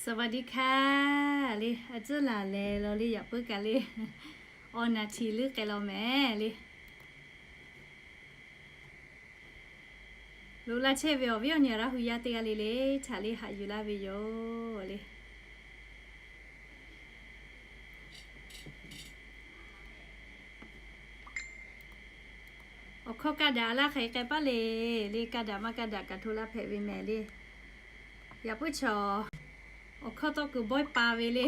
สวัสดีค่ะ le, a tcuhˉ laˬ leh law le, yaꞈ puiˉ kaꞈ le, awˬ naˍ htiˍ leuˉ k'ai law mehˍ le. Loꞈ la chehˇ ve awˬ viˉ awˬ nyi Laˇ hu yaˇ teˇ g'aˇ le le, htaꞈ le haꞈ yuˬ laˇ ve yoˬ le. Awˬ hkawˇ kaˇ daꞈ laˇ hk'aˬ hk'e k'ai paˇ le, le kaˇ daꞈ maˇ kaˇ daꞈ kaꞈ hto laˇ hpehꞈ ve mehˍ le. Yaꞈ puiˉ chaw, awˬ hkawˇ tawˇ kuiˬ bawehˇ pa ve le,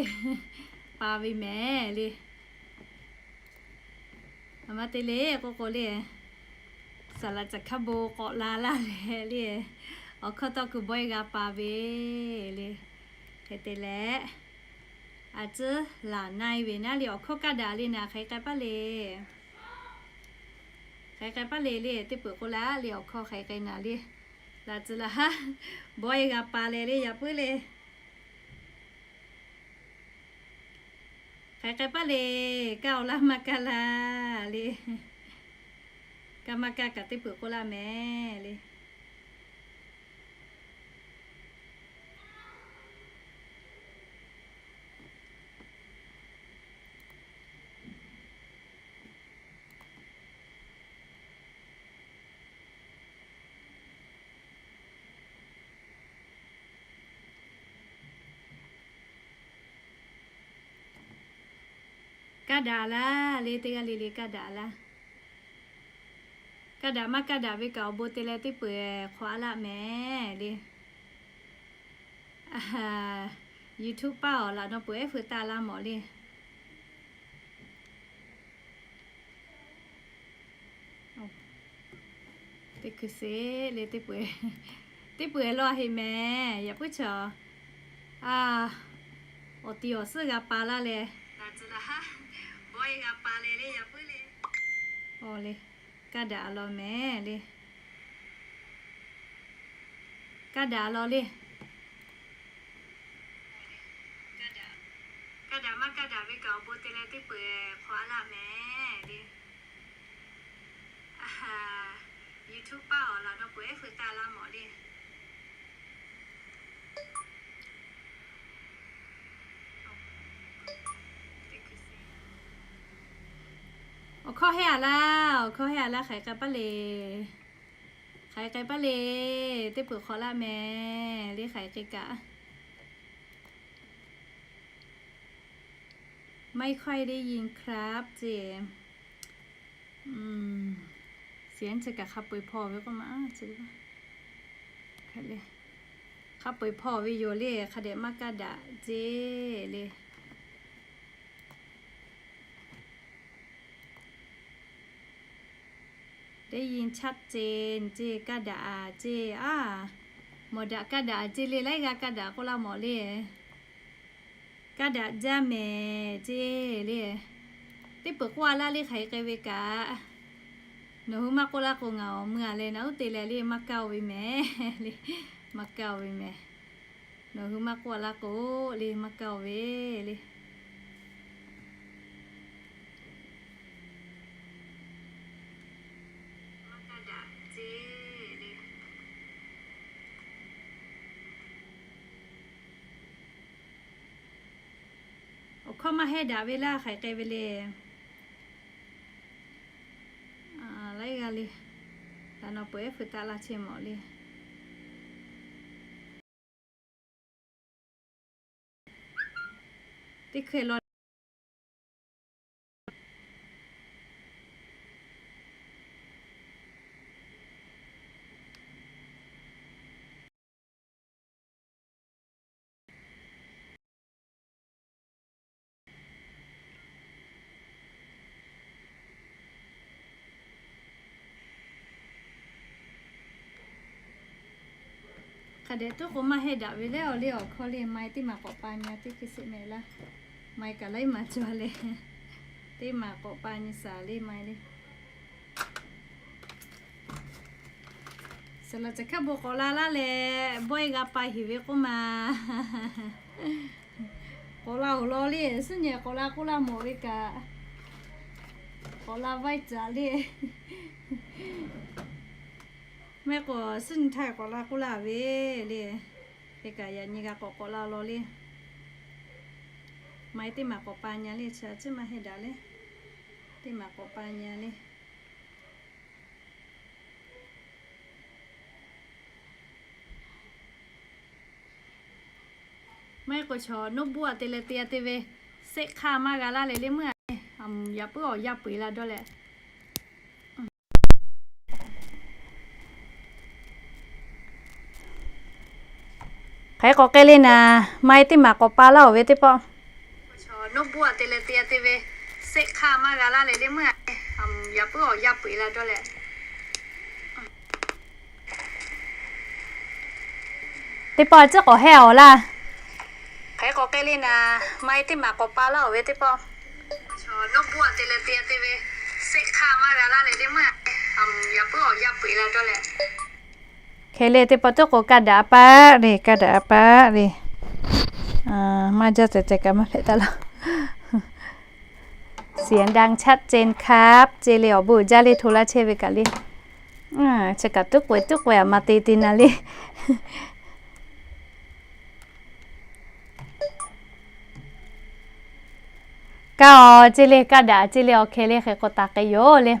pa ve mehˍ le. A ma te le k'oˆ k'o le, saˍ laꞈ caˬ hkaˇ bon k'awꞈ la laˇ leh le, awˬ hkawˇ tawˇ kuiˬ bawehˇ g'a pa ve le. Hk'e te leh, a tcuhˉ laˬ na-e ve naˉ le, awˬ hkawˇ kaˇ daꞈ le naˍ hk'aˬ hk'e k'ai paˇ le. Hk'aˬ hk'e k'ai paˇ le le, teˇ peuˬ k'oˆ laˇ le, awˬ hkawˇ hk'aˬ hk'e k'ai naˍ le. Laꞈ tcuh laˬ haˉ bawehˇ g'a pa leh le, yaꞈ puiˉ le. Hk'aˬ hk'e k'ai paˇ le, kaˇ-oˬ laˇ maˇ kaˇ laˇ le. Kaˇ maˇ kaˇ kaꞈ teˇ peuˬ k'oˆ laˇ mehˍ le. Kaˇ daꞈ laˇ le, teˇ g'aˇ le le kaˇ daꞈ laˇ. Kaˇ daꞈ maˇ kaˇ daꞈ ve kaꞈ awˬ bon te leh teˇ peuˬ hk'awꞈ a laˇ mehˍ le. YouTube paˇ awˬ laꞈ nawˬ peuˬ ehˉ feu taˇ laˇ mawˬ le. Teˇ hkui se le, teˇ peuˬ, teˇ peuˬ law heˆ mehˍ, yaꞈ puiˉ chaw. A, awˬ ti awˬ suhˉ g'a pa laˇ leh, bawehˇ g'a pa leh le, yaꞈ puiˉ le. Aw le, kaˇ daꞈ law mehˍ le. Kaˇ daꞈ law le. Kaˇ daꞈ maˇ kaˇ daꞈ ve kaꞈ awˬ bon te leh teˇ peuˬ hk'awꞈ a laˇ mehˍ le. YouTube paˇ awˬ laꞈ nawˬ peuˬ ehˉ feu taˇ laˇ mawˬ le. Awˬ hkawˇ heˆ a laˇ, awˬ hkawˇ heˆ a laˇ, hk'aˬ hk'e k'ai paˇ le. Hk'aˬ hk'e k'ai paˇ le, teˇ peuˬ hk'awꞈ laˇ mehˍ le, hk'aˬ hk'e k'ai kaꞈ. ไม่ค่อยได้ยินครับ ceˇ. เสียง chi kaꞈ hk'a peu-eˬ hpaw ve k'oˆ ma, hk'a peu-eˬ hpaw ve yoˬ le, hk'a dehꞈ maˇ kaˇ daꞈ ceˇ le. ได้ยินชัดเจน ceˇ, kaˇ daꞈ a ceˇ a. Mawˬ daꞈ kaˇ daꞈ a ceˇ le, laiˉ g'aˇ kaˇ daꞈ k'oˆ laˇ mawˬ le. Kaˇ daꞈ jaˇ mehˍ ceˇ le. Teˇ peuˬ k'oˆ a laˇ le, hk'aˬ hk'e k'ai ve kaꞈ. Nawˬ hui maˇ k'oˆ laˇ k'o, ngaˬ awˬ meuˇ a leh naꞈ uˉ te leh le, maˇ kaˇ-oˬ ve mehˍ le. Maˇ kaˇ-oˬ ve mehˍ. Nawˬ hui maˇ k'oˆ a laˇ k'o le, maˇ kaˇ-oˬ ve le. Awˬ hkawˇ maˇ heˆ daꞈ ve laˇ, hk'aˬ hk'e k'ai ve le. Laiˉ g'aˇ le, laꞈ nawˬ peuˬ ehˉ feu taˇ laˇ chehˇ mawˬ le. Teˇ hkui law. Hk'a dehꞈ tuˉ k'o maˇ heˆ daꞈ ve le, awˬ le awˬ hkawˇ le, mai teˇ maˬ k'awꞈ pa nyi teˇ hkui sheˆ mehˍ laˇ. Mai kaꞈ laiˉ maˬ cawˬ le. Teˇ maˬ k'awꞈ pa nyi shaˍ le mai le. Saˍ laꞈ caˬ hkaˇ bon k'awꞈ la laˇ leh, bawehˇ g'a pa heˍ ve k'oˆ ma. K'awꞈ la-oˬ law le, suhˉ nyi k'awꞈ la k'oˆ laˇ mawˬ ve kaꞈ. K'awꞈ la vaiˇ caꞈ le. Mehˆ k'o suhˉ nyi htaˇ k'awꞈ la k'oˆ laˇ ve le. Hk'e kaꞈ yaꞈ nyi g'a k'awꞈ k'awꞈ la law le. Maˇ heˆ teˇ maˬ k'awꞈ pa nya le, chi maˇ heˆ daꞈ le. Teˇ maˬ k'awꞈ pa nya le. Maˇ heˆ k'o chaw notebook aꞈ te leh te a te ve, shehˆ hk'aˇ maˇ g'a laˇ leh le meuˇ a le, yaꞈ puiˉ awˬ yaˇ peu eˬ la dawˇ leh. Hk'e k'awꞈ k'ai le naˍ, maˇ heˆ teˇ maˬ k'awꞈ pa laˇ-oˬ ve teˇ pawˆ. Notebook aꞈ te leh te a te ve, shehˆ hk'aˇ maˇ g'a laˇ leh le meuˇ a le, yaꞈ puiˉ awˬ yaˇ peu eˬ la dawˇ leh. Teˇ pawˆ a ciˉ k'awꞈ hehˆ awˬ laˇ. Hk'e k'awꞈ k'ai le naˍ, maˇ heˆ teˇ maˬ k'awꞈ pa laˇ-oˬ ve teˇ pawˆ. Notebook aꞈ te leh te a te ve, shehˆ hk'aˇ maˇ g'a laˇ leh le meuˇ a le, yaꞈ puiˉ awˬ yaˇ peu eˬ la dawˇ leh. Hk'e le teˇ pawˆ tuˉ k'o kaˇ daꞈ a paˆ le, kaˇ daꞈ a paˆ le. Maˇ jaˇ ceh ceh kaꞈ maˇ hpehꞈ taˍ laˇ. เสียงดังชัดเจนครับ ce le awˬ bon jaˇ le hto laˇ chehˇ ve kaꞈ le. Chi kaꞈ tuˉ k'o tuˉ k'o a ma te te na le. Kaˇ awˬ ce le, kaˇ daꞈ ce le, awˬ hk'e le hk'e k'o taˍ k'ai yoˬ le.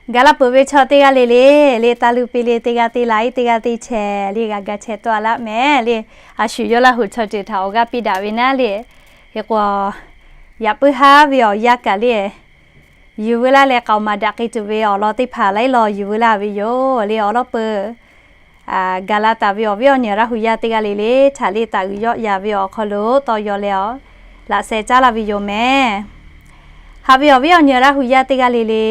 Gaˬ la peuˬ ve chaw teˇ g'aˇ le le, le taˇ luˇ piˇ le, teˇ g'aˇ te la iˉ, teˇ g'aˇ te chehˇ le, g'a ga chehˇ tawˆ a laˇ mehˍ le. A shu yawˇ Laˇ huˍ chaw ceuˬ htaꞈ awˬ g'aˇ piˇ daꞈ ve naˉ le. Hk'e k'o, yaꞈ puiˉ haˉ ve awˬ yaˇ kaꞈ le, yuˬ veu laˇ leh k'aoˍ maˍ daꞈ k'ai tuˬ ve awˬ lawn teˇ hpaˍ laiˉ law yuˬ veu laˇ ve yoˬ le. Awˬ lawn peuˬ gaˬ la taˍ ve awˬ viˉ awˬ nyi Laˇ huˍ yaˇ teˇ g'aˇ le le htaꞈ le taˍ uiˍ yawˆ ya ve awˬ hk'aw lo tawˇ yaw leh awˬ laꞈ sheh caˉ laˇ ve yoˬ mehˍ. Haꞈ ve awˬ viˉ awˬ nyi Laˇ huˍ yaˇ teˇ g'aˇ le le,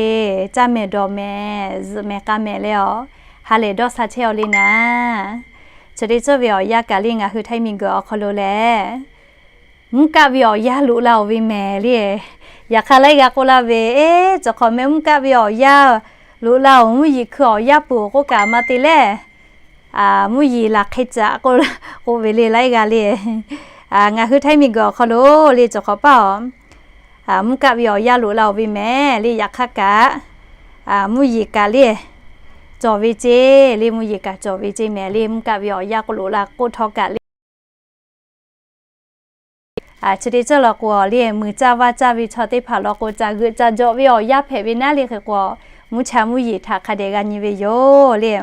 caˇ mehˍ dawˬ mehˍ zuhꞈ mehˍ k'a mehˍ leh awˬ ha lehˬ dawˇ sha chehˇ aw le naˍ. Chi teˇ ceuˬ ve awˬ yaˇ kaꞈ le ngaˬ hui htaiˇ miˬguiˬ awˬ hk'aw lo lehˬ, mvuhˇ kaˆ ve awˬ yaˇ loꞈ la-oˬ ve mehˍ le. Yaꞈ hk'aˇ laiˉ g'aˇ k'oˆ laˇ ve, eˬ, cawˬ hk'awꞈ meh mvuhˇ kaˆ ve awˬ yaˇ loꞈ la-oˬ, mvuhˇ yeˬ hkui awˬ yaˇ peuˬ k'oˆ kaꞈ maˇ te lehˬ, mvuhˇ yeˬ laˬ hk'e caꞈ k'oˆ ve le laiˉ g'aˇ le. Ngaˬ hui htaiˇ miˬguiˬ awˬ hk'aw lo le cawˬ hk'awꞈ paˇ awˬ, mvuhˇ kaˆ ve awˬ yaˇ loꞈ la-oˬ ve mehˍ le. Yaꞈ hk'aˇ kaꞈ mvuhˇ yeˬ kaꞈ le cawˬ ve ce le, mvuhˇ yeˬ kaꞈ cawˬ ve ce mehˍ le. Mvuhˇ kaˆ ve awˬ yaˇ k'oˆ loꞈ la k'oˆ htawˇ kaꞈ le chi teˇ ceuˬ law k'o le, muiˬ caˇ vaˇ caˇ ve chaw teˇ hpaˍ law k'o, caˬ g'euꞈ caˬ jawꞈ ve awˬ yaˇ hpehꞈ ve naˉ le. Hk'e k'o, mvuhˇ cha mvuhˇ yeˬ htaꞈ hk'a dehꞈ g'a nyi ve yoˬ le.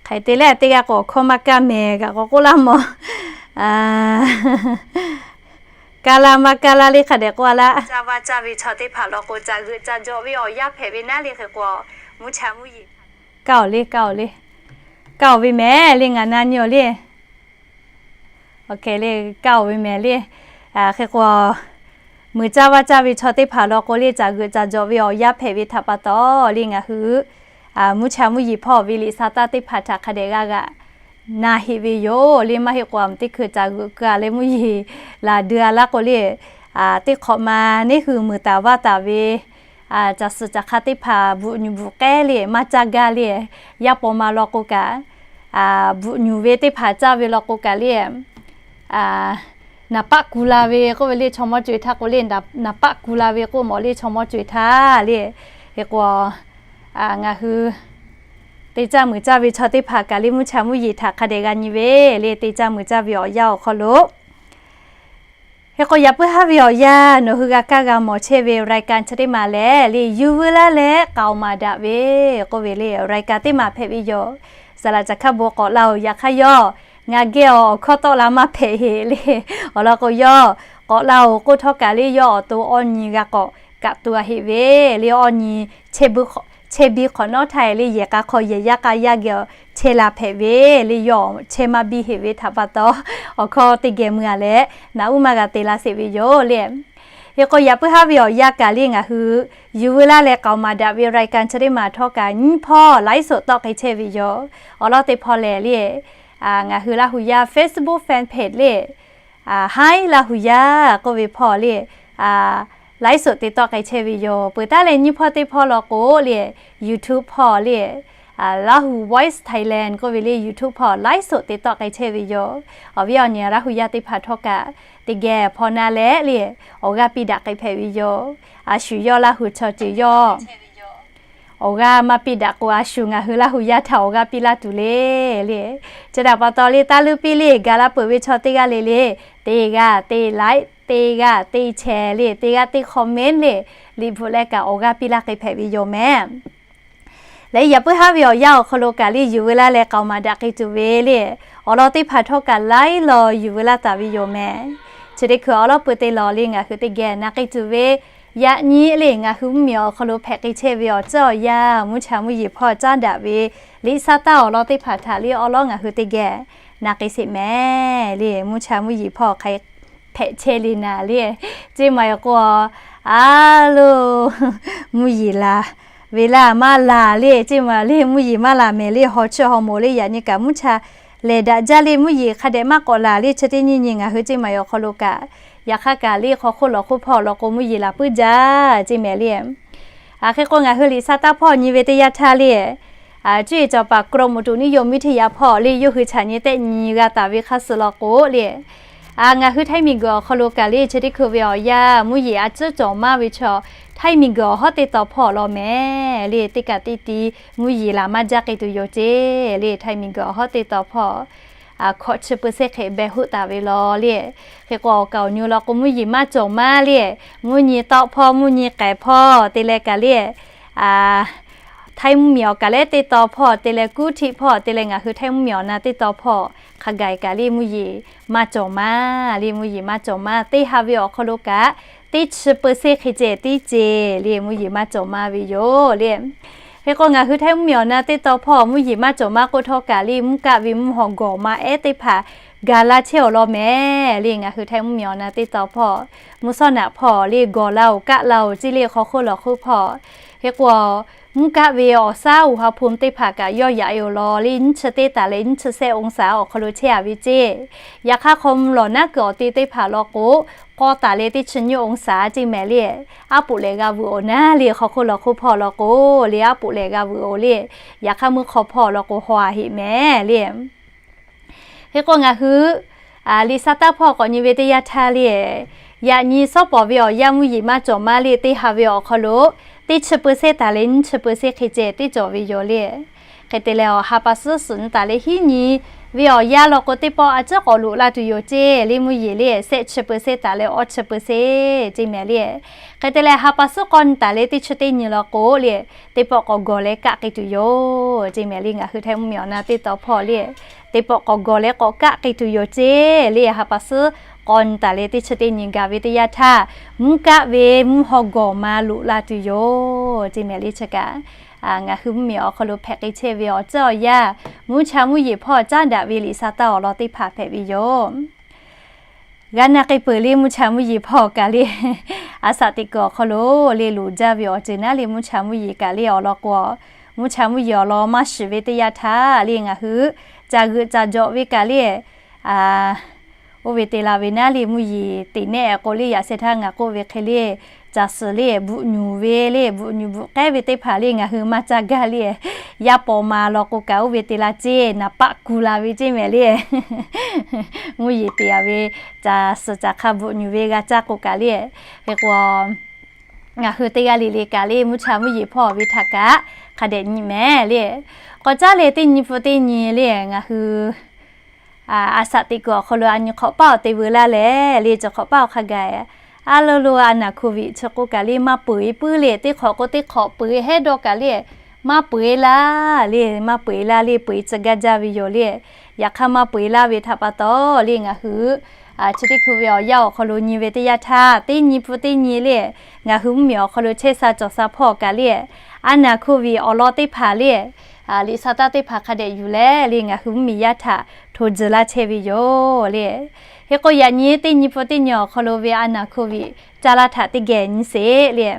Hk'e te leh teˇ g'aˇ k'o awˬ hkawˇ maˇ kaˇ mehˍ kaꞈ k'awꞈ k'oˆ laˇ mawˬ. Kaˇ laˇ maˇ kaˇ laˇ le hk'a dehꞈ k'oˆ a laˇ. Caˇ vaˇ caˇ ve chaw teˇ hpaˍ law k'o, caˬ g'euꞈ caˬ jawꞈ ve awˬ yaˇ hpehꞈ ve naˉ le. Hk'e k'o, mvuhˇ cha mvuhˇ yeˬ kaˇ-oˬ le, kaˇ-oˬ le, kaˇ-oˬ ve mehˍ le, ngaˬ na nyi-oˬ le. Oˬ hk'e le, kaˇ-oˬ ve mehˍ le. Hk'e k'o, muiˬ caˇ vaˇ caˇ ve chaw teˇ hpaˍ law k'o le, caˬ g'euꞈ caˬ jawꞈ ve awˬ yaˇ hpehꞈ ve htaꞈ pa taw le, ngaˬ hui mvuhˇ cha mvuhˇ yeˬ hpawˇ ve liꞈ sa taˇ teˇ hpaˍ htaꞈ hk'a dehꞈ g'a g'aꞈ na heꞈ ve yoˬ le. Maˇ heˆ k'o, a mvuhˇ teˇ hkui caˬ g'euꞈ keu a leh mvuhˇ yeˬ laˬ dui a laˇ k'o le, teˇ hk'awꞈ ma neˇ hui muiˬ taˍ vaˇ taˍ ve caˬ suhˍ caˬ hk'a teˇ hpaˍ bvuhꞈ nyuˬ bvuhꞈ k'ehˉ le maˇ caˇ gaˇ le. Yaˇ paw ma law k'o kaꞈ, bvuhꞈ nyuˬ ve teˇ hpaˍ caˇ ve law k'o kaꞈ le, naˍ paˆ ku la ve k'oˆ ve le, chaw mawˇ co-e htaˇ k'o le, naˍ paˆ ku la ve k'oˆ mawˬ le, chaw mawˇ co-e htaˇ le. Hk'e k'o, ngaˬ hui teˇ caˇ muiˬ caˇ ve chaw teˇ hpaˍ kaꞈ le, mvuhˇ cha mvuhˇ yeˬ htaꞈ hk'a dehꞈ g'a nyi ve le, teˇ caˇ muiˬ caˇ ve awˬ yaˇ awˬ hk'aw lo. Hk'e k'o, yaꞈ puiˉ haˉ ve awˬ yaˇ nawˬ hui g'a kaˇ g'a mawˬ chehˇ ve รายการ chi teˇ maˬ lehˬ le, yuˬ veu laˇ leh k'aoˍ maˍ daꞈ ve k'oˆ ve le, รายการ teˇ maˬ hpehꞈ ve yoˬ. Saˍ laꞈ caˬ hk'a bon k'awꞈ la-oˬ. Yaꞈ hk'aˇ yawˇ ngaˬ geh awˬ awˬ hkawˇ tawˆ la maˇ hpehꞈ heꞈ le. Awˬ lawn k'o, yawˇ k'awꞈ la-oˬ k'oˆ htawˇ kaꞈ le, yawˇ awˬ to awˇ nyi g'a k'awꞈ kaꞈ tu a heꞈ ve le. Awˇ nyi chehˇ biˇ hk'awꞈ nawˉ htaˇ le, yehˬ k'a hk'aw yehˬ yaˇ k'a yaˇ geh chehˇ la hpehꞈ ve le. Yawˇ chehˇ maˇ biˇ heꞈ ve htaꞈ pa taw, awˬ hkawˇ teˇ geh mui a leh naꞈ uˉ maˇ g'a te la sheˍ ve yoˬ le. Hk'e k'o, yaꞈ puiˉ haˉ ve awˬ yaˇ kaꞈ le ngaˬ hui yuˬ veu laˇ leh k'aoˍ maˍ daꞈ ve รายการ chi teˇ maˬ htawˇ kaꞈ nyiˇ hpawˇ ไลฟ์สด tawˆ k'ai chehˇ ve yoˬ. Awˬ lawn teˇ hpawˇ lehˬ le, ngaˬ hui Laˇ huˍ yaˇ Facebook fan page le, Hi Laˇ huˍ yaˇ k'oˆ ve hpawˇ le, ไลฟ์สด te tawˆ k'ai chehˇ ve yoˬ. Peuˬ taˉ leh nyiˇ hpawˇ teˇ hpawˇ law k'o le, YouTube hpawˇ le, Laˇ huˍ Voice Thailand k'oˆ ve le, YouTube hpawˇ ไลฟ์สด te tawˆ k'ai chehˇ ve yoˬ. Awˬ viˉ awˬ nyi Laˇ huˍ yaˇ teˇ hpaˍ htawˇ kaꞈ teˇ geh hpawˇ na leh le, awˬ g'aˇ piˇ daꞈ k'ai hpehꞈ ve yoˬ. A shu yawˇ Laˇ huˍ chaw ceuˬ yawˇ awˬ g'aˇ maˇ piˇ daꞈ k'o, a shu ngaˬ hui Laˇ huˍ yaˇ htaꞈ awˬ g'aˇ piˇ laˇ tuˬ le le. Chi htaꞈ pa taw le, taˇ luˇ piˇ le, gaˬ la peuˬ ve chaw teˇ g'aˇ le le, teˇ g'aˇ teˇ like, teˇ g'aˇ teˇ share le, teˇ g'aˇ teˇ comment le, liꞈ bvuhꞈ leh kaꞈ awˬ g'aˇ piˇ laˇ k'ai hpehꞈ ve yoˬ mehˍ. Leh yaꞈ puiˉ haˉ ve awˬ yanˇ awˬ hk'aw lo kaꞈ le, yuˬ veu laˇ leh k'aoˍ maˍ daꞈ k'ai tuˬ ve le, awˬ lawn teˇ hpaˍ htawˇ kaꞈ laiˉ law yuˬ veu laˇ taˍ ve yoˬ mehˍ. Chi teˇ hkui awˉ lawˉ pui te lawˬ le, ngaˬ hui teˇ geh na k'ai tuˬ ve, yaꞈ nyi le ngaˬ hui mvuhˇmiˬ awˬ hk'aw lo hpehꞈ k'ai chehˇ ve awˬ tcuhˉ awˬ yanˇ, mvuhˇ cha mvuhˇ yeˬ hpawˇ caˉ daꞈ ve liꞈ sa taˇ awˬ lawn teˇ hpaˍ htaꞈ le awˉ lawˉ ngaˬ hui teˇ geh na k'ai sheˍ mehˍ le. Mvuhˇ cha mvuhˇ yeˬ hpawˇ hk'a hpehꞈ chehˇ le naˍ le, ceˇ maˬ yoˬ k'o, a lo, mvuhˇ yeˬ laˬ ve laˇ maˇ laˬ le, ceˇ maˬ le, mvuhˇ yeˬ maˇ laˬ mehˍ le, haw chiˇ haw moˍ le, yaꞈ nyi kaꞈ mvuhˇ cha lehˬ daꞈ jaˇ le, mvuhˇ yeˬ hk'a dehꞈ maˇ k'awꞈ laˬ le, chi teˇ nyi nyi ngaˬ hui ceˇ maˬ yoˬ awˬ hk'aw lo kaꞈ, yaꞈ hk'aˇ kaꞈ le hk'aw hk'oˆ lawˬ hk'oˆ hpawˇ awˬ lawn k'o mvuhˇ yeˬ laˬ puiˉ jaˇ ceˇ mehˍ le. Hk'e k'o ngaˬ hui liꞈ sa taˇ hpawˇ nyi ve teˇ yanˇ htaˇ le, cuˇ yiˍ cawˬ paˍ กรมอุตุนิยมวิทยา hpawˇ le yawˇ hui chaꞈ nyi tehˆ nyi g'a taˍ ve hk'a suh law k'o le, ngaˬ hui Htaiˇ miˬguiˬ awˬ hk'aw lo kaꞈ le chi teˇ hkui ve awˬ yanˇ mvuhˇ yeˬ a ciˉ cawˬ maˇ ve chaw, Htaiˇ miˬguiˬ awˬ hawˉ teˇ taw hpawˇ law mehˍ le, teˇ kaꞈ teˇ ti mvuhˇ yeˬ laˬ maˇ jaˇ k'ai tuˬ yoˬ ceˇ le, Htaiˇ miˬguiˬ awˬ hawˉ teˇ taw hpawˇ hkawꞈ chi peuˬ sehˉ hk'e beh hoˆ taˍ ve law le. Hk'e k'o awˬ kaˍ awˬ nyi law k'o mvuhˇ yeˬ maˇ cawˬ maˇ le, mvuhˇ nyi tawˆ hpawˇ mvuhˇ nyi k'ehˬ hpawˇ te leh kaꞈ le, Htaiˇ mvuhˇmiˬ awˬ kaˍ lehˉ teˇ taw hpawˇ te leh kuˉ htiˆ hpawˇ te leh ngaˬ hui Htaiˇ mvuhˇmiˬ awˬ na teˇ taw hpawˇ hk'a gaˬ kaꞈ le mvuhˇ yeˬ maˇ cawˬ maˇ le, mvuhˇ yeˬ maˇ cawˬ maˇ, teˇ ha ve awˬ hk'aw lo kaꞈ teˇ chi peuˬ sehˉ hk'e ceh teˇ ceh le mvuhˇ yeˬ maˇ cawˬ maˇ ve yoˬ le. Hk'e k'o ngaˬ hui Htaiˇ mvuhˇmiˬ awˬ na teˇ taw hpawˇ mvuhˇ yeˬ maˇ cawˬ maˇ k'oˆ htawˇ kaꞈ le mvuhˇ kaˆ ve mvuhˇ haw gawˬ ma ehˉ teˇ hpaˍ gaˬ la chehˇ awˬ lawn mehˍ le, ngaˬ hui Htaiˇ mvuhˇmiˬ awˬ na teˇ taw hpawˇ, mvuhˇ sawˉ naꞈ hpawˇ le gawˬ la oˬ kaˆ la oˬ ceˇ le hk'aw hk'oˆ lawˬ hk'oˆ hpawˇ. Hk'e k'o mvuhˇ kaˆ ve awˬ saˉ อุณหภูมิ teˇ hpaˍ kaꞈ yawˇ yaꞈ e awˬ lawn le nyiˇ chi teˇ taˍ leh nyiˇ chi sehˉ องศา awˬ hk'aw lo chehˇ a ve ceˇ. Yaꞈ hk'aˇ hk'aw mvuh lawˬ naˉ kuiˬ awˬ te teˇ hpaˍ law k'o, k'awˇ taˍ leh teˇ chi nyiˇ องศา ceˇ mehˍ le, aˉ poꞈ lehˬ g'a vuiˬ awˬ naˉ le hk'aw hk'oˆ lawˬ hk'oˆ hpawˇ law k'o le aˉ poꞈ lehˬ g'a vuiˬ oˬ le, yaꞈ hk'aˇ meuˇ hk'aw hpawˇ law k'o haw a heꞈ mehˍ le. Hk'e k'o ngaˬ hui liꞈ sa taˇ hpawˇ k'awꞈ nyi ve teˇ yanˇ htaˇ le, yaꞈ nyi sawˉ pawˍ ve awˬ yanˇ mvuhˇ yeˬ maˇ cawˬ maˇ le teˇ ha ve awˬ hk'aw lo teˇ chi peuˬ sehˉ taˍ leh nyiˇ chi peuˬ sehˉ hk'e ceh teˇ cawˬ ve yoˬ le. Hk'e te leh awˬ ha pa suhˉ suhˍ nyi taˍ leh hiˉ nyi ve awˬ yanˇ law k'o teˇ pawˆ a ciˉ k'awꞈ loꞈ la tuˬ yoˬ ceˇ le mvuhˇ yeˬ le, sehˆ chi peuˬ sehˉ taˍ leh awˇ chi peuˬ sehˉ ceˇ mehˍ le. Hk'e te leh ha pa suhˉ k'awˇ nyi taˍ leh teˇ chi teˇ nyi law k'o le, teˇ pawˆ k'awꞈ gawˬ leh kaˆ k'ai tuˬ yoˬ ceˇ mehˍ le, ngaˬ hui Htaiˇ mvuhˇmiˬ awˬ na teˇ taw hpawˇ le, teˇ pawˆ k'awꞈ gawˬ leh k'awꞈ kaˆ k'ai tuˬ yoˬ ceˇ le, ha pa suhˉ k'awˇ nyi taˍ leh teˇ chi teˇ nyi gaˬ ve teˇ yanˇ htaˇ, mvuhˇ kaˆ ve mvuhˇ haw gawˬ ma loꞈ la tuˬ yoˬ ceˇ mehˍ le. Chi kaꞈ ngaˬ hui mvuhˇmiˬ awˬ hk'aw lo hpehꞈ k'ai chehˇ ve awˬ tcuhˉ awˬ yanˇ, mvuhˇ cha mvuhˇ yeˬ hpawˇ caˉ daꞈ ve liꞈ sa taˇ awˬ lawn teˇ hpaˍ hpehꞈ ve yoˬ. G'a na k'ai peuˬ le mvuhˇ cha mvuhˇ yeˬ hpawˇ kaꞈ le, a shaꞈ teꞈ kuiˬ awˬ hk'aw lo le loˍ jaˇ ve awˬ ceuˬ naˉ le mvuhˇ cha mvuhˇ yeˬ kaꞈ le awˬ lawn k'o, mvuhˇ cha mvuhˇ yeˬ awˬ lawn maˇ shiˍ ve teˇ yanˇ htaˇ le ngaˬ hui caˬ g'euꞈ caˬ jawꞈ ve kaꞈ le, oˇ ve te la ve naˉ le mvuhˇ yeˬ teꞈ nehˆ k'o le yaꞈ sheh htaˇ ngaˬ k'oˆ ve hk'e le, caˬ suhˍ le bvuhꞈ nyuˬ ve le bvuhꞈ nyuˬ bvuhꞈ k'ehˉ ve teˇ hpaˍ le ngaˬ hui maˇ caˇ gaˇ le, yaˇ paw ma law k'o kaꞈ oˇ ve te la ceˇ naˍ paˆ kuˬ la ve ceˇ mehˍ le. Mvuhˇ yeˬ teꞈ a ve caˬ suhˍ caˬ hk'a bvuhꞈ nyuˬ ve g'a caˇ k'o kaꞈ le, hk'e k'o ngaˬ hui teˇ g'aˇ le le kaꞈ le mvuhˇ cha mvuhˇ yeˬ hpawˇ ve htaꞈ kaꞈ hk'a dehꞈ nyi mehˍ le. K'awꞈ caˉ leh teˇ nyi hpu teˇ nyi le ngaˬ hui a shaꞈ teꞈ kuiˬ awˬ hk'aw lo a nyi hk'awꞈ paˉ awˬ te veu laˇ lehˬ le, chi hk'awꞈ paˉ awˬ hk'a gaˬ, a lo lo a naˍ โควิด chi k'o kaꞈ le maˇ peuˬ e puiˉ le, teˇ hk'awꞈ k'o teˇ hk'awꞈ peuˬ e hehˉ dawˇ kaꞈ le, maˇ peuˬ e laˇ le, maˇ peuˬ e laˇ le, peuˬ e tcuh gaˇ jaˇ ve yoˬ le. Yaꞈ hk'aˇ maˇ peuˬ e laˇ ve htaꞈ pa taw le ngaˬ hui chi teˇ hkui ve awˬ yanˇ awˬ hk'aw lo nyi ve teˇ yanˇ htaˇ teˇ nyi hpu teˇ nyi le, ngaˬ hui mvuhˇmiˬ awˬ hk'aw lo chehˇ sha cawˬ sha hpawˇ kaꞈ le, a naˍ โควิด awˬ lawn teˇ hpaˍ le, liꞈ sa taˇ teˇ hpaˍ hk'a dehꞈ yuˬ leh le ngaˬ hui mvuhˇmiˬ yaˇ htaꞈ hto tcuh laˇ chehˇ ve yoˬ le. Hk'e k'o yaꞈ nyi teˇ nyi hpu teˇ nyi awˬ hk'aw lo ve a naˍ โควิด caˇ laˇ htaꞈ teˇ geh nyi sheˍ le.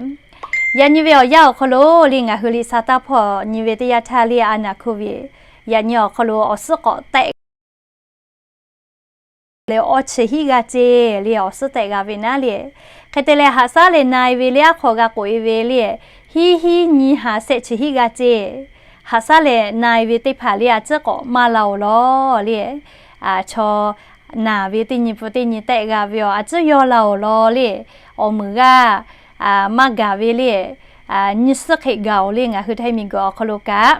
Yaꞈ nyi ve awˬ yanˇ awˬ hk'aw lo le ngaˬ hui liꞈ sa taˇ hpawˇ nyi ve teˇ yanˇ htaˇ le a naˍ โควิด yaꞈ nyi awˬ hk'aw lo awˬ suhˉ k'awꞈ tehˆ leh awˇ chi hiˉ g'a ceˇ le awˬ suhˉ tehˆ g'a ve naˉ le. Hk'e te leh haꞈ shaˉ leh na e ve le aˉ hk'aw g'a k'oꞈ e ve le, hiˉ hiˉ nyi haꞈ shehˆ chi hiˉ g'a ceˇ. Haꞈ shaˉ leh na e ve teˇ hpaˍ le a ciˉ k'awꞈ maˇ la oˬ law le, chaw naˬ ve teˇ nyi hpu teˇ nyi tehˆ g'a ve awˬ a ciˉ yawˇ la oˬ law le, awˬ meuˍ g'aˇ maˇ gaˬ ve le, nyi suhˉ hk'e gaˬ oˬ le ngaˬ hui Htaiˇ miˬguiˬ awˬ hk'aw lo kaꞈ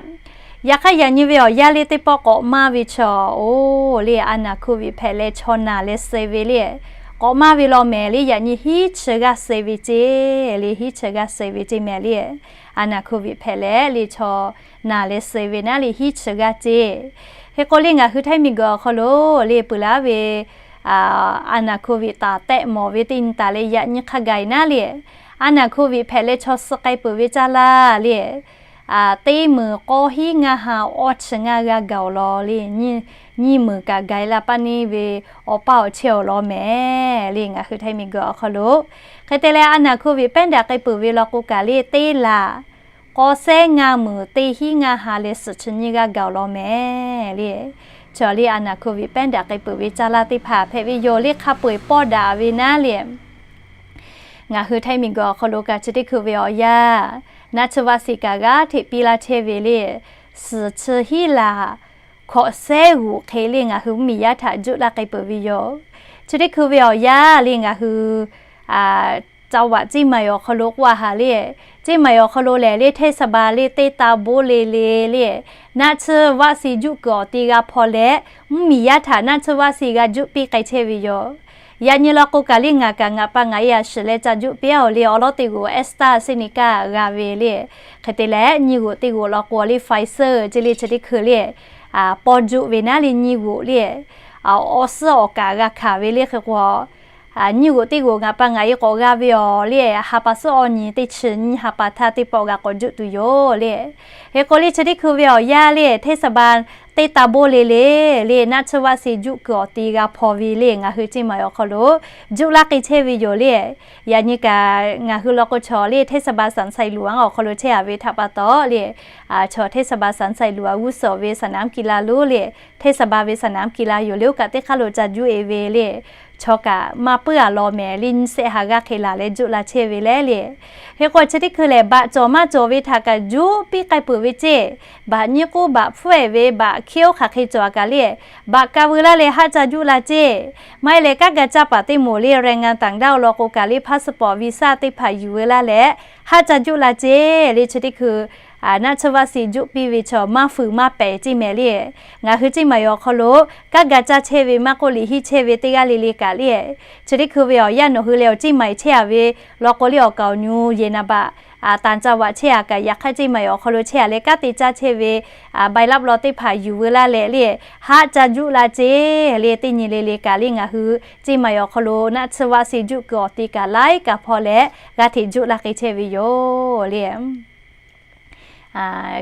Yaꞈ hk'aˇ yaꞈ nyi ve awˬ yanˇ le teˇ pawˆ k'awꞈ maˇ ve chaw, oˬ le, a naˍ hkoˍ viꞈ hpehꞈ leh chaw naˬ leh suh ve le, k'awꞈ maˇ ve law mehˍ le, yaꞈ nyi hiˉ chi g'aˇ suh ve ceˇ le, hiˉ chi g'aˇ suh ve ceˇ mehˍ le. A naˍ hkoˍ viꞈ hpehꞈ leh le chaw naˬ leh suh ve naˉ le hiˉ chi g'aˇ ceˇ. Hk'e k'o le ngaˬ hui Htaiˇ miˬguiˬ awˬ hk'aw lo le peuˬ laˉ ve a naˍ hkoˍ viꞈ taˍ tehˆ mawˬ ve teˇ nyi taˍ leh yaꞈ nyi hk'a gaˬ naˉ le, a naˍ hkoˍ viꞈ hpehꞈ leh chaw suh k'ai peuˬ ve caˇ laˇ le, teˇ meunˍ k'awˇ hiˉ ngaˇ ha awˇ chi ngaˇ g'aˇ gaˬ awˬ lawn le, nyiˇ meunˍ kaꞈ gaˬ la paˇ neˇ ve awˬ paˇ awˬ chehˇ awˬ lawn mehˍ le, ngaˬ hui Htaiˇ miˬguiˬ awˬ hk'aw lo. Hk'e te leh a naˍ hkoˍ viꞈ pehˉ daꞈ k'ai peuˬ ve law k'o kaꞈ le teˇ laˬ k'awˇ sehˉ ngaˇ meunˍ teˇ hiˉ ngaˇ ha leh suhˍ chi nyiˇ g'aˇ gaˬ awˬ lawn mehˍ le. Chaw le a naˍ hkoˍ viꞈ pehˉ daꞈ k'ai peuˬ ve caˇ laˇ teˇ hpaˍ hpehꞈ ve yoˬ le, hk'a peu-eˬ pawˆ daꞈ ve naˉ le. Ngaˬ hui Htaiˇ miˬguiˬ awˬ hk'aw lo kaꞈ chi teˇ hkui ve awˬ yanˇ naˆ tsuhˇ vaˆ siˍ kaꞈ g'aˇ hteꞈ piˇ laˇ chehˇ ve le, suhˍ chi hiˉ laˬ hkawꞈ sehˉ g'uꞈ hk'e le ngaˬ hui mvuhˇmiˬ yaˇ htaꞈ juˆ laˇ k'ai peuˬ ve yoˬ. Chi teˇ hkui ve awˬ yanˇ le ngaˬ hui จังหวัด เชียงใหม่ awˬ hk'aw lo k'oˆ a haˍ le, เชียงใหม่ awˬ hk'aw lo lehˬ le เทศบาล le teˇ taˇ bon le le le naˆ tsuhˇ vaˆ siˍ juˆ kuiˬ awˬ te g'a hpaw leh, mvuhˇmiˬ yaˇ htaꞈ naˆ tsuhˇ vaˆ siˍ g'a juˆ piˇ k'ai chehˇ ve yoˬ. Yaꞈ nyi law k'o kaꞈ le ngaˬ kaꞈ ngaˬ pa ngaˬ e a shiˍ leh ca juˆ piˇ-a oˬ le, awˬ lawn teˇ g'uˬ AstraZeneca g'a ve le. Hk'e te leh nyiˇ g'uꞈ teˇ g'uꞈ law k'o le Pfizer ceˇ le chi teˇ hkui le pawˇ juˆ ve naˉ le nyiˇ g'uꞈ le awˬ suhˉ awˬ kaˍ g'a hkanˍ ve le. Hk'e k'o nyiˇ g'uꞈ teˇ g'uꞈ ngaˬ pa ngaˬ e k'awꞈ g'a ve awˬ le ha pa suhˉ awˇ nyi teˇ chi nyiˇ ha pa htaˇ teˇ pawˆ g'a k'awꞈ juˆ tuˬ yoˬ le. Hk'e k'o le chi teˇ hkui ve awˬ yanˇ le เทศบาล teˇ taˇ bon le le le naˆ tsuhˇ vaˆ siˍ juˆ kuiˬ awˬ te g'a hpaw ve le ngaˬ hui เชียงใหม่ awˬ hk'aw lo juˆ laˇ k'ai chehˇ ve yoˬ le. Yaꞈ nyi kaꞈ ngaˬ hui law k'o chaw le เทศบาล สันทรายหลวง awˬ hk'aw lo chehˇ a ve htaꞈ pa taw le, chaw เทศบาล สันทรายหลวง g'uˇ suhˍ ve สนามกีฬา lonˉ le, เทศบาล ve สนามกีฬา yoˬ le, oˇ kaꞈ teˇ hk'aˇ lo ca juˆ e ve le. Chaw kaꞈ maˇ puiˉ a law mehˍ le, nyiˇ sehˆ ha g'aˇ hk'e laˬ leh juˆ la chehˇ ve le le. Hk'e k'o chi teˇ hkui lehˬ baꞈ cawˬ maˇ cawˬ ve htaꞈ kaꞈ juˆ piˇ k'ai peuˬ ve ceˇ. Baꞈ nyiˇ k'oˆ baꞈ hpfuhˇ-ehˍ ve baꞈ hkiˇ oˇ hk'aˬ hk'e cawˬ a kaꞈ le, baꞈ ka veu laˇ leh haˆ ca juˆ la ceˇ. Maˇ heˆ leh kanˉ ga caˇ paˍ teˇ moˍ le แรงงานต่างด้าว awˬ lawn k'o kaꞈ le passport visa teˇ hpaˍ yuˬ veu laˇ leh haˆ ca juˆ la ceˇ le. Chi teˇ hkui naˆ tsuhˇ vaˆ siˍ juˆ piˇ ve chaw maˇ fuiˍ maˇ pehˍ ceˇ mehˍ le. Ngaˬ hui เชียงใหม่ awˬ hk'aw lo kanˉ ga caˇ chehˇ ve maˇ k'oˆ liꞈ hiˆ chehˇ ve teˇ g'aˇ le le kaꞈ le, chi teˇ hkui ve awˬ yanˇ nawˬ hui leh awˬ เชียงใหม่ chehˇ a ve law k'o le awˬ kaˍ awˬ nyu yehˬ naˍ baꞈ ต่างจังหวัด chehˇ a kaꞈ yaꞈ hk'aˇ เชียงใหม่ awˬ hk'aw lo chehˇ a leh kanˉ te caˇ chehˇ ve ใบรับรอง teˇ hpaˍ yuˬ veu laˇ leh le haˆ ca juˆ la ceˇ le. Teˇ nyi le le kaꞈ le ngaˬ hui เชียงใหม่ awˬ hk'aw lo naˆ tsuhˇ vaˆ siˍ juˆ kuiˬ awˬ te kaꞈ laiˉ kaꞈ hpaw leh g'a hteꞈ juˆ la k'ai chehˇ ve yoˬ le.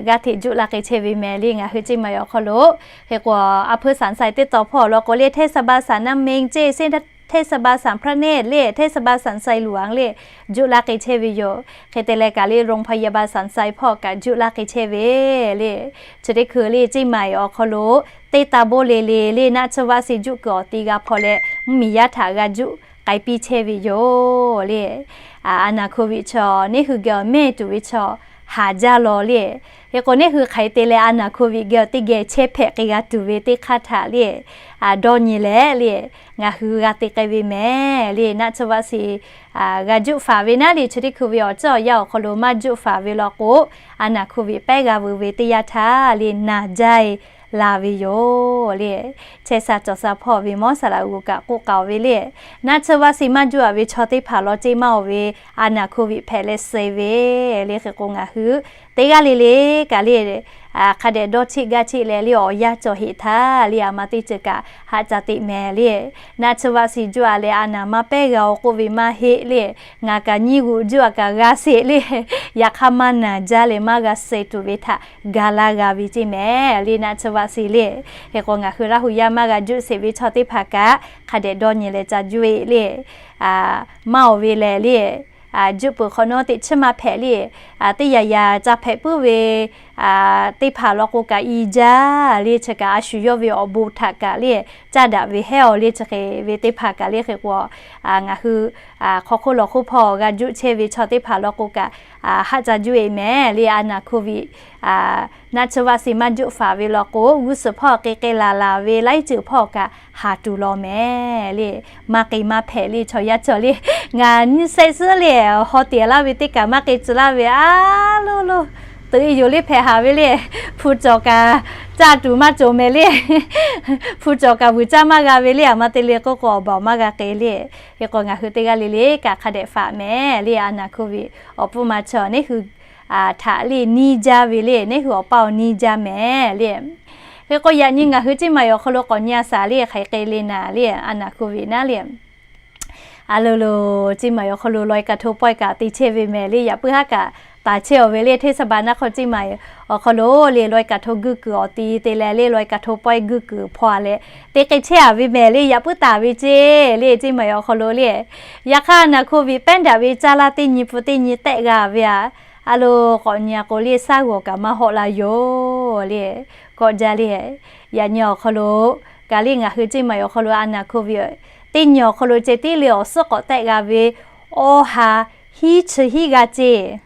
G'a hteꞈ juˆ la k'ai chehˇ ve mehˍ le ngaˬ hui เชียงใหม่ awˬ hk'aw lo. Hk'e k'o a hpuiˇ สันทราย teˇ taw hpawˇ awˬ lawn k'o le เทศบาล สระน้ำเม็ง ceˇ, เทศบาล สระน้ำพระเนตร le เทศบาล สันทรายหลวง le juˆ la k'ai chehˇ ve yoˬ. Hk'e te leh kaꞈ le โรงพยาบาล สันทราย hpawˇ kaꞈ juˆ la k'ai chehˇ ve le. Chi teˇ hkui le เชียงใหม่ awˬ hk'aw lo teˇ taˇ bon le le le naˆ tsuhˇ vaˆ siˍ juˆ kuiˬ awˬ te g'a hpaw leh mvuhˇmiˬ yaˇ htaꞈ g'a juˆ k'ai piˇ chehˇ ve yoˬ le. A naˍ hkoˍ viꞈ chaw neˇ hui geh awˬ mehˇ tuˬ ve chaw haˍ jaˇ law le. Hk'e k'o neˇ hui hk'aˬ hk'e te leh a naˍ hkoˍ viꞈ geh awˬ teˇ geh chehˇ hpehꞈ k'ai g'a tuˬ ve teˇ hk'aˇ htaꞈ le dawˇ nyi leh le ngaˬ hui g'a te k'ai ve mehˍ le. Naˆ tsuhˇ vaˆ siˍ g'a juˆ faˍ ve naˉ le chi teˇ hkui ve awˬ ceuˬ awˬ yanˇ awˬ hk'aw lo maˇ juˆ faˍ ve law k'o, a naˍ hkoˍ viꞈ pehˉ g'a veu ve teˇ yanˇ htaˇ le naˬ jaˇ e la ve yoˬ le. Chehˇ sha cawˬ sha hpawˇ ve mawˇ saˍ laꞈ g'uˬ kaꞈ k'oˆ k'aoˍ ve le, naˆ tsuhˇ vaˆ siˍ maˇ juˆ a ve chaw teˇ hpaˍ law ceˇ maˇ oˬ ve, a naˍ hkoˍ viꞈ hpehꞈ leh suh ve le. Hk'e k'o ngaˬ hui teˇ g'aˇ le le kaꞈ le hk'a dehꞈ dawˇ cheˆ gaˇ cheˆ leh le awˬ yanˇ cawˬ heˆ htaˇ le a ma teˇ ceuˬ kaꞈ haˆ ca teꞈ mehˍ le. Naˆ tsuhˇ vaˆ siˍ juˆ a leh a naˍ maˇ pehˉ g'a oˬ k'oˆ ve maˇ heˆ le. Ngaˬ kaꞈ nyiˇ g'uꞈ juˆ a kaꞈ g'a sheˍ le. Yaꞈ hk'aˇ maˇ naˬ jaˇ leh maˇ g'a suh tuˬ ve htaꞈ ga laˇ g'a ve ceˇ mehˍ le naˆ tsuhˇ vaˆ siˍ le. Hk'e k'o ngaˬ hui Laˇ huˍ yaˇ maˇ g'a juˆ sheˍ ve chaw teˇ hpaˍ kaꞈ hk'a dehꞈ dawˇ nyi leh ca juˆ e le. Maˇ oˬ ve lehˬ le, juˆ peuˬ hk'awꞈ nawˉ teꞈ chiˉ maˇ hpehꞈ le. Teˇ yaꞈ yaꞈ ca hpehꞈ puiˉ ve teˇ hpaˍ law k'o kaꞈ i jaˇ le. Chi kaꞈ a shu yawˇ ve awˬ bon htaꞈ kaꞈ le caˇ daꞈ ve hehˉ aˬ le. Chi hk'e ve teˇ hpaˍ kaꞈ le hk'e k'o, ngaˬ hui hk'aw hk'oˆ lawˬ hk'oˆ hpawˇ g'a juˆ chehˇ ve chaw teˇ hpaˍ law k'o kaꞈ haˆ ca juˆ e mehˍ le. A naˍ hkoˍ viꞈ naˆ tsuhˇ vaˆ siˍ maˇ juˆ faˍ ve law k'o, g'uˇ suhˍ hpawˇ k'e k'e laˬ laˬ ve laiˉ ceuˬ hpawˇ kaꞈ haˍ tuˬ law mehˍ le. Maˇ k'e maˇ hpehꞈ le chaw yaˇ cawˬ le. Ngaˬ nyiˇ shehˆ suhˉ le haw teꞈ laˇ ve teˇ kaꞈ maˇ k'e tcuh laˇ ve a lo lo Tuꞈ e yoˬ le hpehꞈ haˍ ve le. Hpu cawˬ kaꞈ caˇ tuˬ maˇ cawˬ mehˍ le. Hpu cawˬ kaꞈ vuiˬ caˇ maˇ g'a ve le. Aˬ ma te le k'oˆ k'o awˬ baˬ awˬ maˇ g'a k'e le. Hk'e k'o ngaˬ hui teˇ g'aˇ le le kaꞈ hk'a dehꞈ faꞈ mehˍ le. A naˍ hk'oˆ ve awˬ pfuhˇ ma chi awˬ neˉ hui htaꞈ le nyiˇ jaˇ ve le. Neˉ hui awˬ paˇ awˬ nyiˇ jaˇ mehˍ le. Hk'e k'o yaꞈ nyi ngaˬ hui ceˇ maˬ awˬ hk'aw lo k'awꞈ nyi a shaˍ le hk'aˬ hk'e k'e le naˍ le. A naˍ hk'oˆ ve naˉ le. A lo lo, ceˇ maˬ awˬ hk'aw lo ลอยกระทง pawehˇ kaꞈ te chehˇ ve mehˍ le. Yaꞈ puiˉ haˉ kaꞈ taˍ chehˇ awˬ ve le. เทศบาลนครเชียงใหม่ awˬ hk'aw lo le ลอยกระทง guˇ kuiˬ awˬ ti te leh le ลอยกระทง pawehˇ guˇ kuiˬ hpaw a leh te k'ai chehˇ a ve mehˍ le. Yaꞈ puiˉ taˍ ve ceˇ le ceˇ maˬ awˬ hk'aw lo le. Yaꞈ hk'aˇ a naˍ hk'oˆ ve pehˉ daꞈ ve caˇ laˇ teˇ nyi pu teˇ nyi tehˆ g'a ve a. A lo k'awꞈ nyi a k'o le shaˉ g'awˬ kaꞈ maˇ hawˆ la yoˬ le. Kawˆ jaˇ le. Yaꞈ nyi awˬ hk'aw lo kaꞈ le ngaˬ hui ceˇ maˬ awˬ hk'aw lo a naˍ hk'oˆ ve teˇ nyi awˬ hk'aw lo ceh tiˉ le awˬ suhˉ k'awꞈ tehˆ g'a ve awˇ ha hiˉ chi hiˉ g'aˇ ceˇ.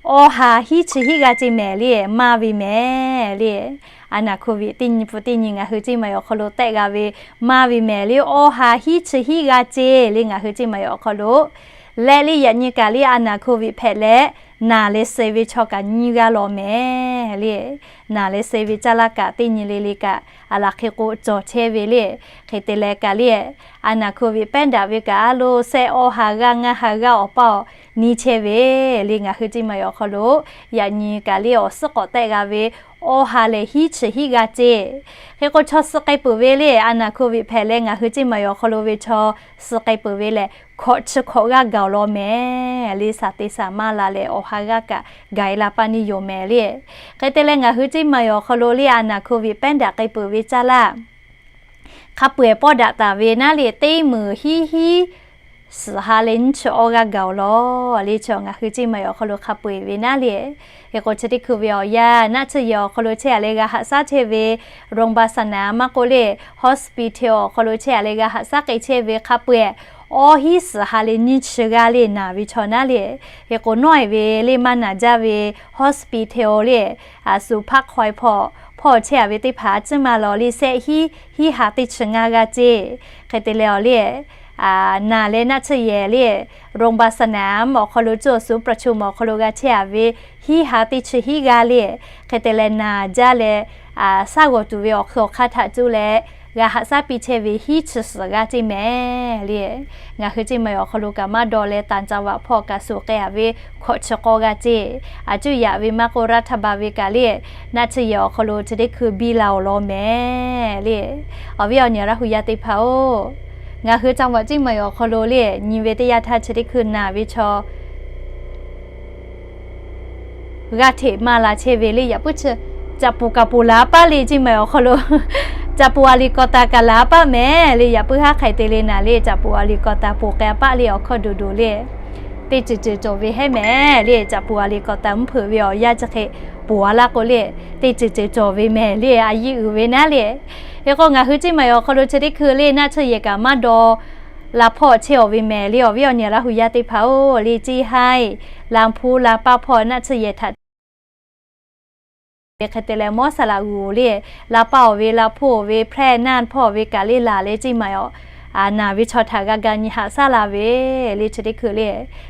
Awˇ ha hiˉ chi hiˉ g'aˇ ceˇ mehˍ le. Maˇ ve mehˍ le. A naˍ hk'oˆ ve teˇ nyi pu teˇ nyi ngaˬ hui ceˇ maˬ awˬ hk'aw lo tehˆ g'a ve maˇ ve mehˍ le. Awˇ ha hiˉ chi hiˉ g'aˇ ceˇ le ngaˬ hui ceˇ maˬ awˬ hk'aw lo leh le yaꞈ nyi kaꞈ le a naˍ hk'oˆ ve hpehꞈ leh naˬ leh suh ve chaw kaꞈ nyiˇ g'aˇ law mehˍ le. Naˬ leh suh ve caˇ laˇ kaꞈ teˇ nyi le le kaꞈ a laˬ hk'e k'o cawˬ chehˇ ve le. Hk'e te leh kaꞈ le a naˍ hk'oˆ ve pehˉ daꞈ ve kaꞈ a lo sehˆ awˇ ha g'aˇ ngaˇ ha g'aˇ awˬ paˇ awˬ nyi chehˇ ve le ngaˬ hui ceˇ maˬ awˬ hk'aw lo yaꞈ nyi kaꞈ le awˬ suhˉ k'awꞈ tehˆ g'a ve awˇ ha leh hiˉ chi hiˉ g'aˇ ceˇ. Hk'e k'o chaw suh k'ai peuˬ ve le a naˍ hk'oˆ ve hpehꞈ leh ngaˬ hui ceˇ maˬ awˬ hk'aw lo ve chaw suh k'ai peuˬ ve lehˬ hkawꞈ chi hkawꞈ g'aˇ gaˬ awˬ lawn mehˍ le. Shaˍ te shaˍ maˇ la leh awˬ ha g'aˇ kaꞈ gaˬ e la paˇ neˇ yoˬ mehˍ le. Hk'e te leh ngaˬ hui ceˇ maˬ awˬ hk'aw lo le a naˍ hk'oˆ ve pehˉ daꞈ k'ai peuˬ ve caˇ laˇ hk'a peu-eˬ pawˆ daꞈ taˍ ve naˉ le teˇ meunˍ hiˉ hiˉ suhˍ ha leh nyiˇ chi awˇ g'aˇ gaˬ awˬ lawn le. Chi ngaˬ hui ceˇ maˬ awˬ hk'aw lo hk'a peu-eˬ ve naˉ le. Hk'e k'o chi teˇ hkui ve awˬ yanˇ naˆ tsuhˇ yehˬ awˬ hk'aw lo chehˇ a leh g'a haꞈ shaˉ chehˇ ve โรงพยาบาลสนาม maˇ k'oˆ le hospital awˬ hk'aw lo chehˇ a leh g'a haꞈ shaˉ k'ai chehˇ ve hk'a peu-eˬ awˇ hiˉ suhˍ ha leh nyiˇ chi g'aˇ le naˬ ve chaw naˉ le. Hk'e k'o nawˇ e ve le maˇ naˬ jaˇ ve hospital le a suˍ hpaˇ hk'aw e hpawˇ hpawˇ chehˇ a ve teˇ hpaˍ a ciˉ maˇ lawˬ le sehˆ hiˉ hiˉ ha teˇ chi ngaˇ g'aˇ ceˇ. Hk'e te leh awˬ le naˬ leh naˆ tsuhˇ yehˬ le โรงพยาบาลสนาม awˬ hk'aw lo cuˇ awˬ suˍ ประชุม awˬ hk'aw lo g'a chehˇ a ve hiˉ ha teˇ chi hiˉ g'aˇ le. Hk'e te leh naˬ jaˇ leh shaˉ g'awˬ tuˬ ve awˬ hk'aw hk'aˇ htaꞈ cuˇ leh g'a haꞈ shaˉ piˇ chehˇ ve hiˉ chi suhˍ g'aˇ ceˇ mehˍ le. Ngaˬ hui ceˇ maˬ awˬ hk'aw lo kaꞈ maˇ dawˇ leh ต่างจังหวัด hpawˇ kaꞈ suˍ k'ai a ve hkawꞈ chi k'awˇ g'aˇ ceˇ. A cuˇ yaꞈ ve maˇ k'oˆ รัฐบาล ve kaꞈ le naˆ tsuhˇ yehˬ awˬ hk'aw lo chi teˇ hkui biˇ la awˬ lawn mehˍ le. Awˬ viˉ awˬ nyi Laˇ hu yaˇ teˇ hpaˍ-oˬ, ngaˬ hui จังหวัด ceˇ maˬ awˬ hk'aw lo le nyi ve teˇ yanˇ htaˇ chi teˇ hkui naˬ ve chaw g'aˇ hteꞈ maˇ la chehˇ ve le. Yaꞈ puiˉ chi caꞈ puˍ kaꞈ ponˬ laˬ a paˆ le ceˇ maˬ awˬ hk'aw lo caꞈ puˍ a liꞈ k'awꞈ taˍ kaꞈ laˬ a paˆ mehˍ le. Yaꞈ puiˉ haˉ hk'aˬ hk'e te le naˬ le caꞈ puˍ a liꞈ k'awꞈ taˍ ponˬ k'ai a paˆ le awˬ hkawˇ doˬ doˬ le. Teˇ ceuˬ ceuˬ cawˬ ve hehˉ mehˍ le. Caꞈ puˍ a liꞈ k'awꞈ taˍ mvuhˇ hpeuꞈ ve awˬ yanˇ chi hk'e ponˬ a laˇ k'o le teˇ ceuˬ ceuˬ cawˬ ve mehˍ le. A yiˇ uiˍ ve naˉ le. Hk'e k'o ngaˬ hui ceˇ maˬ awˬ hk'aw lo chi teˇ hkui le naˆ tsuhˇ yehˬ kaꞈ maˇ dawˇ la hpawˇ chehˇ awˬ ve mehˍ le. Awˬ viˉ awˬ nyi Laˇ hu yaˇ teˇ hpaˍ-oˬ le, ceˇ haiˇ la hpu la paˇ hpawˇ naˆ tsuhˇ yehˬ htaꞈ hk'e te leh mawˇ saˍ laꞈ g'uˬ le, la paˇ awˬ ve la hpu awˬ ve แพร่น่าน hpawˇ awˬ ve kaꞈ le laˬ leh ceˇ maˬ awˬ naˬ ve chaw htaꞈ g'a ga nyi haꞈ shaˉ la ve le. Chi teˇ hkui le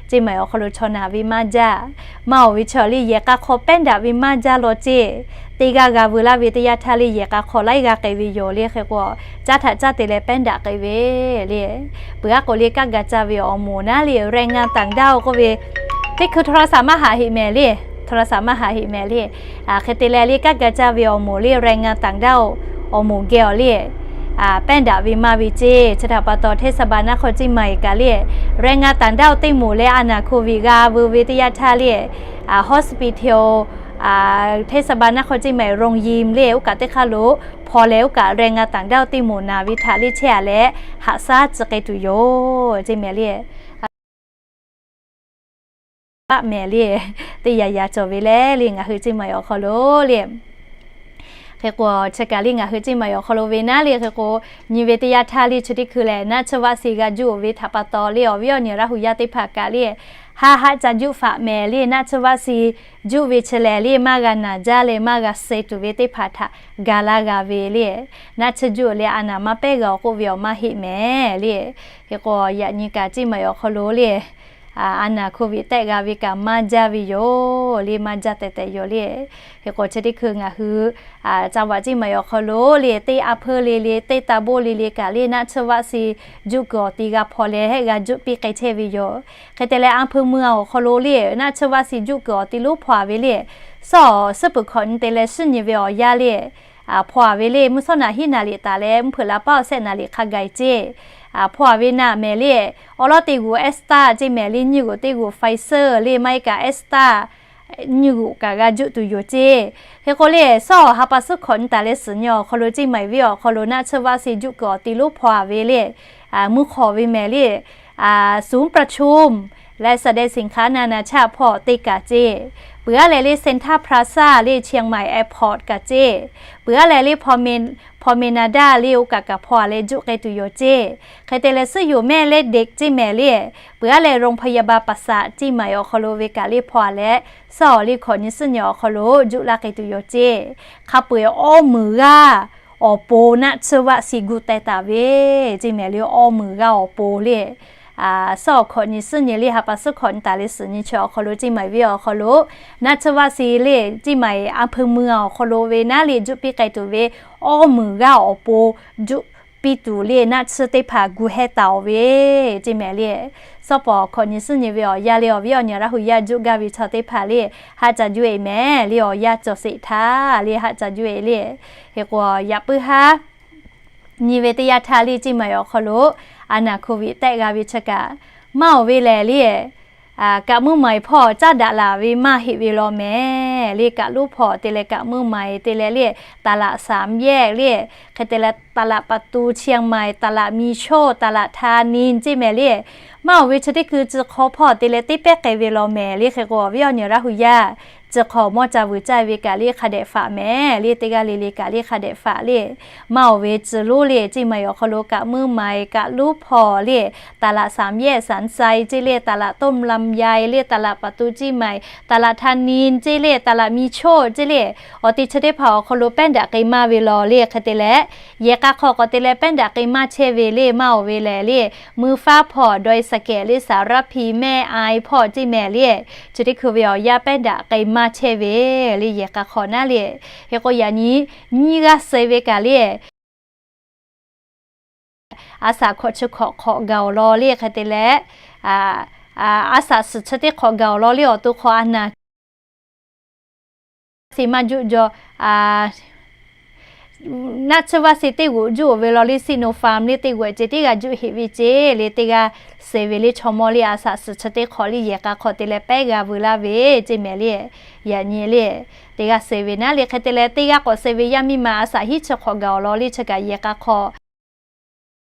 ceˇ maˬ awˬ hk'aw lo chaw naˬ ve maˇ jaˇ. Maˇ awˬ ve chaw le yehˬ k'a hk'aw pehˉ daꞈ ve maˇ jaˇ law ceˇ. Teˇ g'aˇ g'a veu laˇ ve teˇ yanˇ htaˇ le yehˬ k'a hk'aw laiˉ g'a k'ai ve yoˬ le. Hk'e k'o caˇ htaꞈ caˇ te leh pehˉ daꞈ k'ai ve le. Peuˬ aˉ k'o le kaˇ ga caˇ ve awˬ moˍ naˉ le แรงงานต่างด้าว k'oˆ ve teˇ hkui โทรศัพท์ maˇ haꞈ heꞈ mehˍ le. โทรศัพท์ maˇ haꞈ heꞈ mehˍ le. Hk'e te leh le kaˇ ga caˇ ve awˬ moˍ le แรงงานต่างด้าว awˬ moˍ geh awˬ le pehˉ daꞈ ve maˇ ve ceˇ. Chi htaꞈ pa taw เทศบาลนครเชียงใหม่ kaꞈ le แรงงานต่างด้าว teˇ moˍ leh a naˬ โควิด g'a veu ve teˇ yanˇ htaˇ le hospital เทศบาลนครเชียงใหม่ โรงยิม le oˇ kaꞈ teˇ hk'aˇ lo hpaw leh oˇ kaꞈ แรงงานต่างด้าว teˇ moˍ naˬ ve htaꞈ le chehˇ a leh haꞈ shaˉ tcuh k'ai tuˬ yoˬ ceˇ mehˍ le. Paˆ mehˍ le. Teˇ yaꞈ yaꞈ cawˬ ve le le ngaˬ hui ceˇ maˬ awˬ hk'aw lo le. Hk'e k'o chi kaꞈ le ngaˬ hui ceˇ maˬ awˬ hk'aw lo ve naˉ le hk'e k'o nyi ve teˇ yanˇ htaˇ le chi teˇ hkui lehˬ naˆ tsuhˇ vaˆ si g'a juˇ oˬ ve htaꞈ pa taw le awˬ viˉ awˬ nyi Laˇ hu yaˇ teˇ hpaˍ kaꞈ le haˆ haˆ ca juˇ faꞈ mehˍ le. Naˆ tsuhˇ vaˆ si juˇ ve chi lehˬ le maˇ g'a naˬ jaˇ leh maˇ g'a suh tuˬ ve teˇ hpaˍ htaꞈ ga laˇ g'a ve le. Naˆ tsuhˇ juˇ leh a naˬ maˇ pehˉ g'a awˬ k'oˆ ve awˬ maˇ heˆ mehˍ le. Hk'e k'o yaꞈ nyi kaꞈ ceˇ maˬ awˬ hk'aw lo le a naˬ โควิด tehꞈ g'a ve kaꞈ maˇ jaˇ ve yoˬ le, maˇ jaˇ tehꞈ tehꞈ yoˬ le. Hk'e k'o chi teˇ hkui ngaˬ hui จังหวัด ceˇ maˬ awˬ hk'aw lo le, teˇ a hpeuˇ le le, teˇ taˇ boˆ le le kaꞈ le naˆ tsuhˇ vaˆ si juˆ kuiˬ awˬ ti g'a hpaw leh g'a juˆ piˇ k'ai chehˇ ve yoˬ. Hk'e te leh a hpeuˇ meuˇ awˬ hk'aw lo le naˆ tsuhˇ vaˆ si juˆ kuiˬ awˬ ti lonˉ hpaw a ve le, sawˉ suhˉ peuˬ hkawꞈ nyi te leh suhˉ nyi ve awˬ yanˇ le, hpaw a ve le mvuhˇ shawˉ naꞈ hiˉ naˍ liꞈ taˍ leh mvuhˇ hpeuꞈ la paˉ awˬ shehˆ naˍ liꞈ hk'a gaˬ e ceˇ. Hpaw a ve naˆ mehˍ le, awˬ lawn teˇ g'uˬ Astra ceˇ mehˍ le, nyiˇ g'uˬ teˇ g'uˬ Pfizer le maˇ heˆ kaꞈ Astra nyiˇ g'uˬ kaꞈ g'a juˆ tuˬ yoˬ ceˇ. Hk'e k'o le sawˉ ha pa suhˉ hkawꞈ nyi taˍ leh suhˍ nyi awˬ hk'aw lo ceˇ maˬ ve awˬ hk'aw lo naˆ tsuhˇ vaˆ si juˆ kuiˬ awˬ ti lonˉ hpaw a ve le, mvuhˇ hk'aw ve mehˍ le, ศูนย์ประชุม และแสดงสินค้านานาชาติ hpawˇ teˇ kaˬ ceˇ. Peuˬ aˉ leh le เซ็นทรัลพลาซ่า le เชียงใหม่แอร์พอร์ต kaꞈ ceˇ. Peuˬ aˉ leh le พรอเมน พรอเมนาด้า le oˇ kaꞈ kaꞈ hpaw a leh juˆ k'ai tuˬ yoˬ ceˇ. Hk'e te leh suhˉ yoˬ แม่เหล็ก ceˇ mehˍ le, peuˬ aˉ leh โรงพยาบาลประสาท ceˇ maˬ awˬ hk'aw lo ve kaꞈ le hpaw a leh sawˉ awˬ le hkawꞈ nyi suhˉ nyi awˬ hk'aw lo juˆ laˇ k'ai tuˬ yoˬ ceˇ. Hk'a peu-eˬ awˇ meunˍ g'aˇ awˬ pon naˆ tsuhˇ vaˆ si gu teh taˍ ve ceˇ mehˍ le, awˇ meunˍ g'aˇ awˬ pon le sawˉ awˬ hkawꞈ nyi suhˉ nyi le ha pa suhˉ hkawꞈ nyi taˍ leh suhˍ nyi chi awˬ hk'aw lo ceˇ maˬ ve awˬ hk'aw lo naˆ tsuhˇ vaˆ si le ceˇ maˬ a hpeuˇ meuˇ awˬ hk'aw lo ve naˉ le juˆ piˇ k'ai tuˬ ve awˇ meunˍ g'aˇ awˬ pon juˆ piˇ tuˬ le naˆ tsuhˇ teˇ hpaˍ gu heh taˍ oˬ ve ceˇ mehˍ le. Sawˉ pawˍ hkawꞈ nyi suhˉ nyi ve awˬ yanˇ le awˬ viˉ awˬ nyi Laˇ hu yaˇ juˆ gaˇ ve chaw teˇ hpaˍ le haˆ ca juˆ e mehˍ le, awˬ yanˇ cawˬ sheˍ htaˇ le haˆ ca juˆ e le. Hk'e k'o yaꞈ puiˉ haˉ nyi ve teˇ yanˇ htaˇ le ceˇ maˬ awˬ hk'aw lo a naˬ โควิด tehꞈ g'a ve chi kaꞈ maˇ oˬ ve lehˬ le, kaꞈ muˇ maˍ hpawˇ caˉ daꞈ laˬ ve maˇ heˆ ve law mehˍ le, kaꞈ lonˉ hpawˇ te leh kaꞈ muˇ maˍ te leh le ตลาดสามแยก le, hk'e te leh ตลาดประตูเชียงใหม่ ตลาดมีโชค ตลาดธานิน ceˇ mehˍ le, maˇ oˬ ve chi teˇ hkui tcuh hk'aw hpawˇ te leh teˇ pehˉ k'ai ve law mehˍ le. Hk'e k'o awˬ viˉ awˬ nyi Laˇ hu yaˇ tcuh hk'aw mawˇ ca vuiˬ caˇ ve kaꞈ le hk'a dehꞈ faꞈ mehˍ le, teˇ g'aˇ le le kaꞈ le hk'a dehꞈ faꞈ le. Maˇ oˬ ve tcuh lonˉ le ceˇ maˬ awˬ hk'aw lo kaꞈ muˇ maˍ kaꞈ lonˉ hpawˇ le ตลาดสามแยก สันทราย ceˇ le, ตลาดต้นลำไย le, ตลาดประตูเชียงใหม่ ตลาดธานิน ceˇ le, ตลาดมีโชค ceˇ le, awˬ te chi teˇ hpaˍ awˬ hk'aw lo pehˉ daꞈ k'ai maˇ ve law le. Hk'e te leh yehˬ k'a hk'aw k'awꞈ te leh pehˉ daꞈ k'ai maˇ chehˇ ve le, maˇ oˬ ve lehˬ le, เมืองฟ้าผ่อง ดอยสะเก็ด le, สารพี แม่อาย hpawˇ ceˇ mehˍ le, chi teˇ hkui ve awˬ yanˇ pehˉ daꞈ k'ai maˇ chehˇ ve le yehˬ k'a hk'aw naˉ le. Hk'e k'o yaꞈ nyi nyiˇ g'aˇ suh ve kaꞈ le a shaꞈ hkawꞈ chi hkawꞈ hk'awꞈ gaˬ awˬ law le. Hk'e te leh a shaꞈ suhˍ chi teˇ hk'awꞈ gaˬ awˬ law le awˬ to hk'aw a naˬ se maˇ juˆ jaw, naˆ tsuhˇ vaˆ se teˇ g'uꞈ juˆ oˬ ve law le Sinopharm le teˇ g'uꞈ ceh tiˉ g'a juˆ heꞈ ve ceˇ le teˇ g'aˇ suh ve le chaw mawˇ le a shaꞈ suhˍ chi teˇ hk'awꞈ le yehˬ k'a hk'aw te leh pehˉ g'a veu laˇ ve ceˇ mehˍ le. Yaꞈ nyi le teˇ g'aˇ suh ve naˉ le. Hk'e te leh teˇ g'aˇ k'awꞈ suh ve yaˇ miˇ ma a shaꞈ hiˉ chi hk'awꞈ gaˬ awˬ law le chi kaꞈ yehˬ k'a hk'aw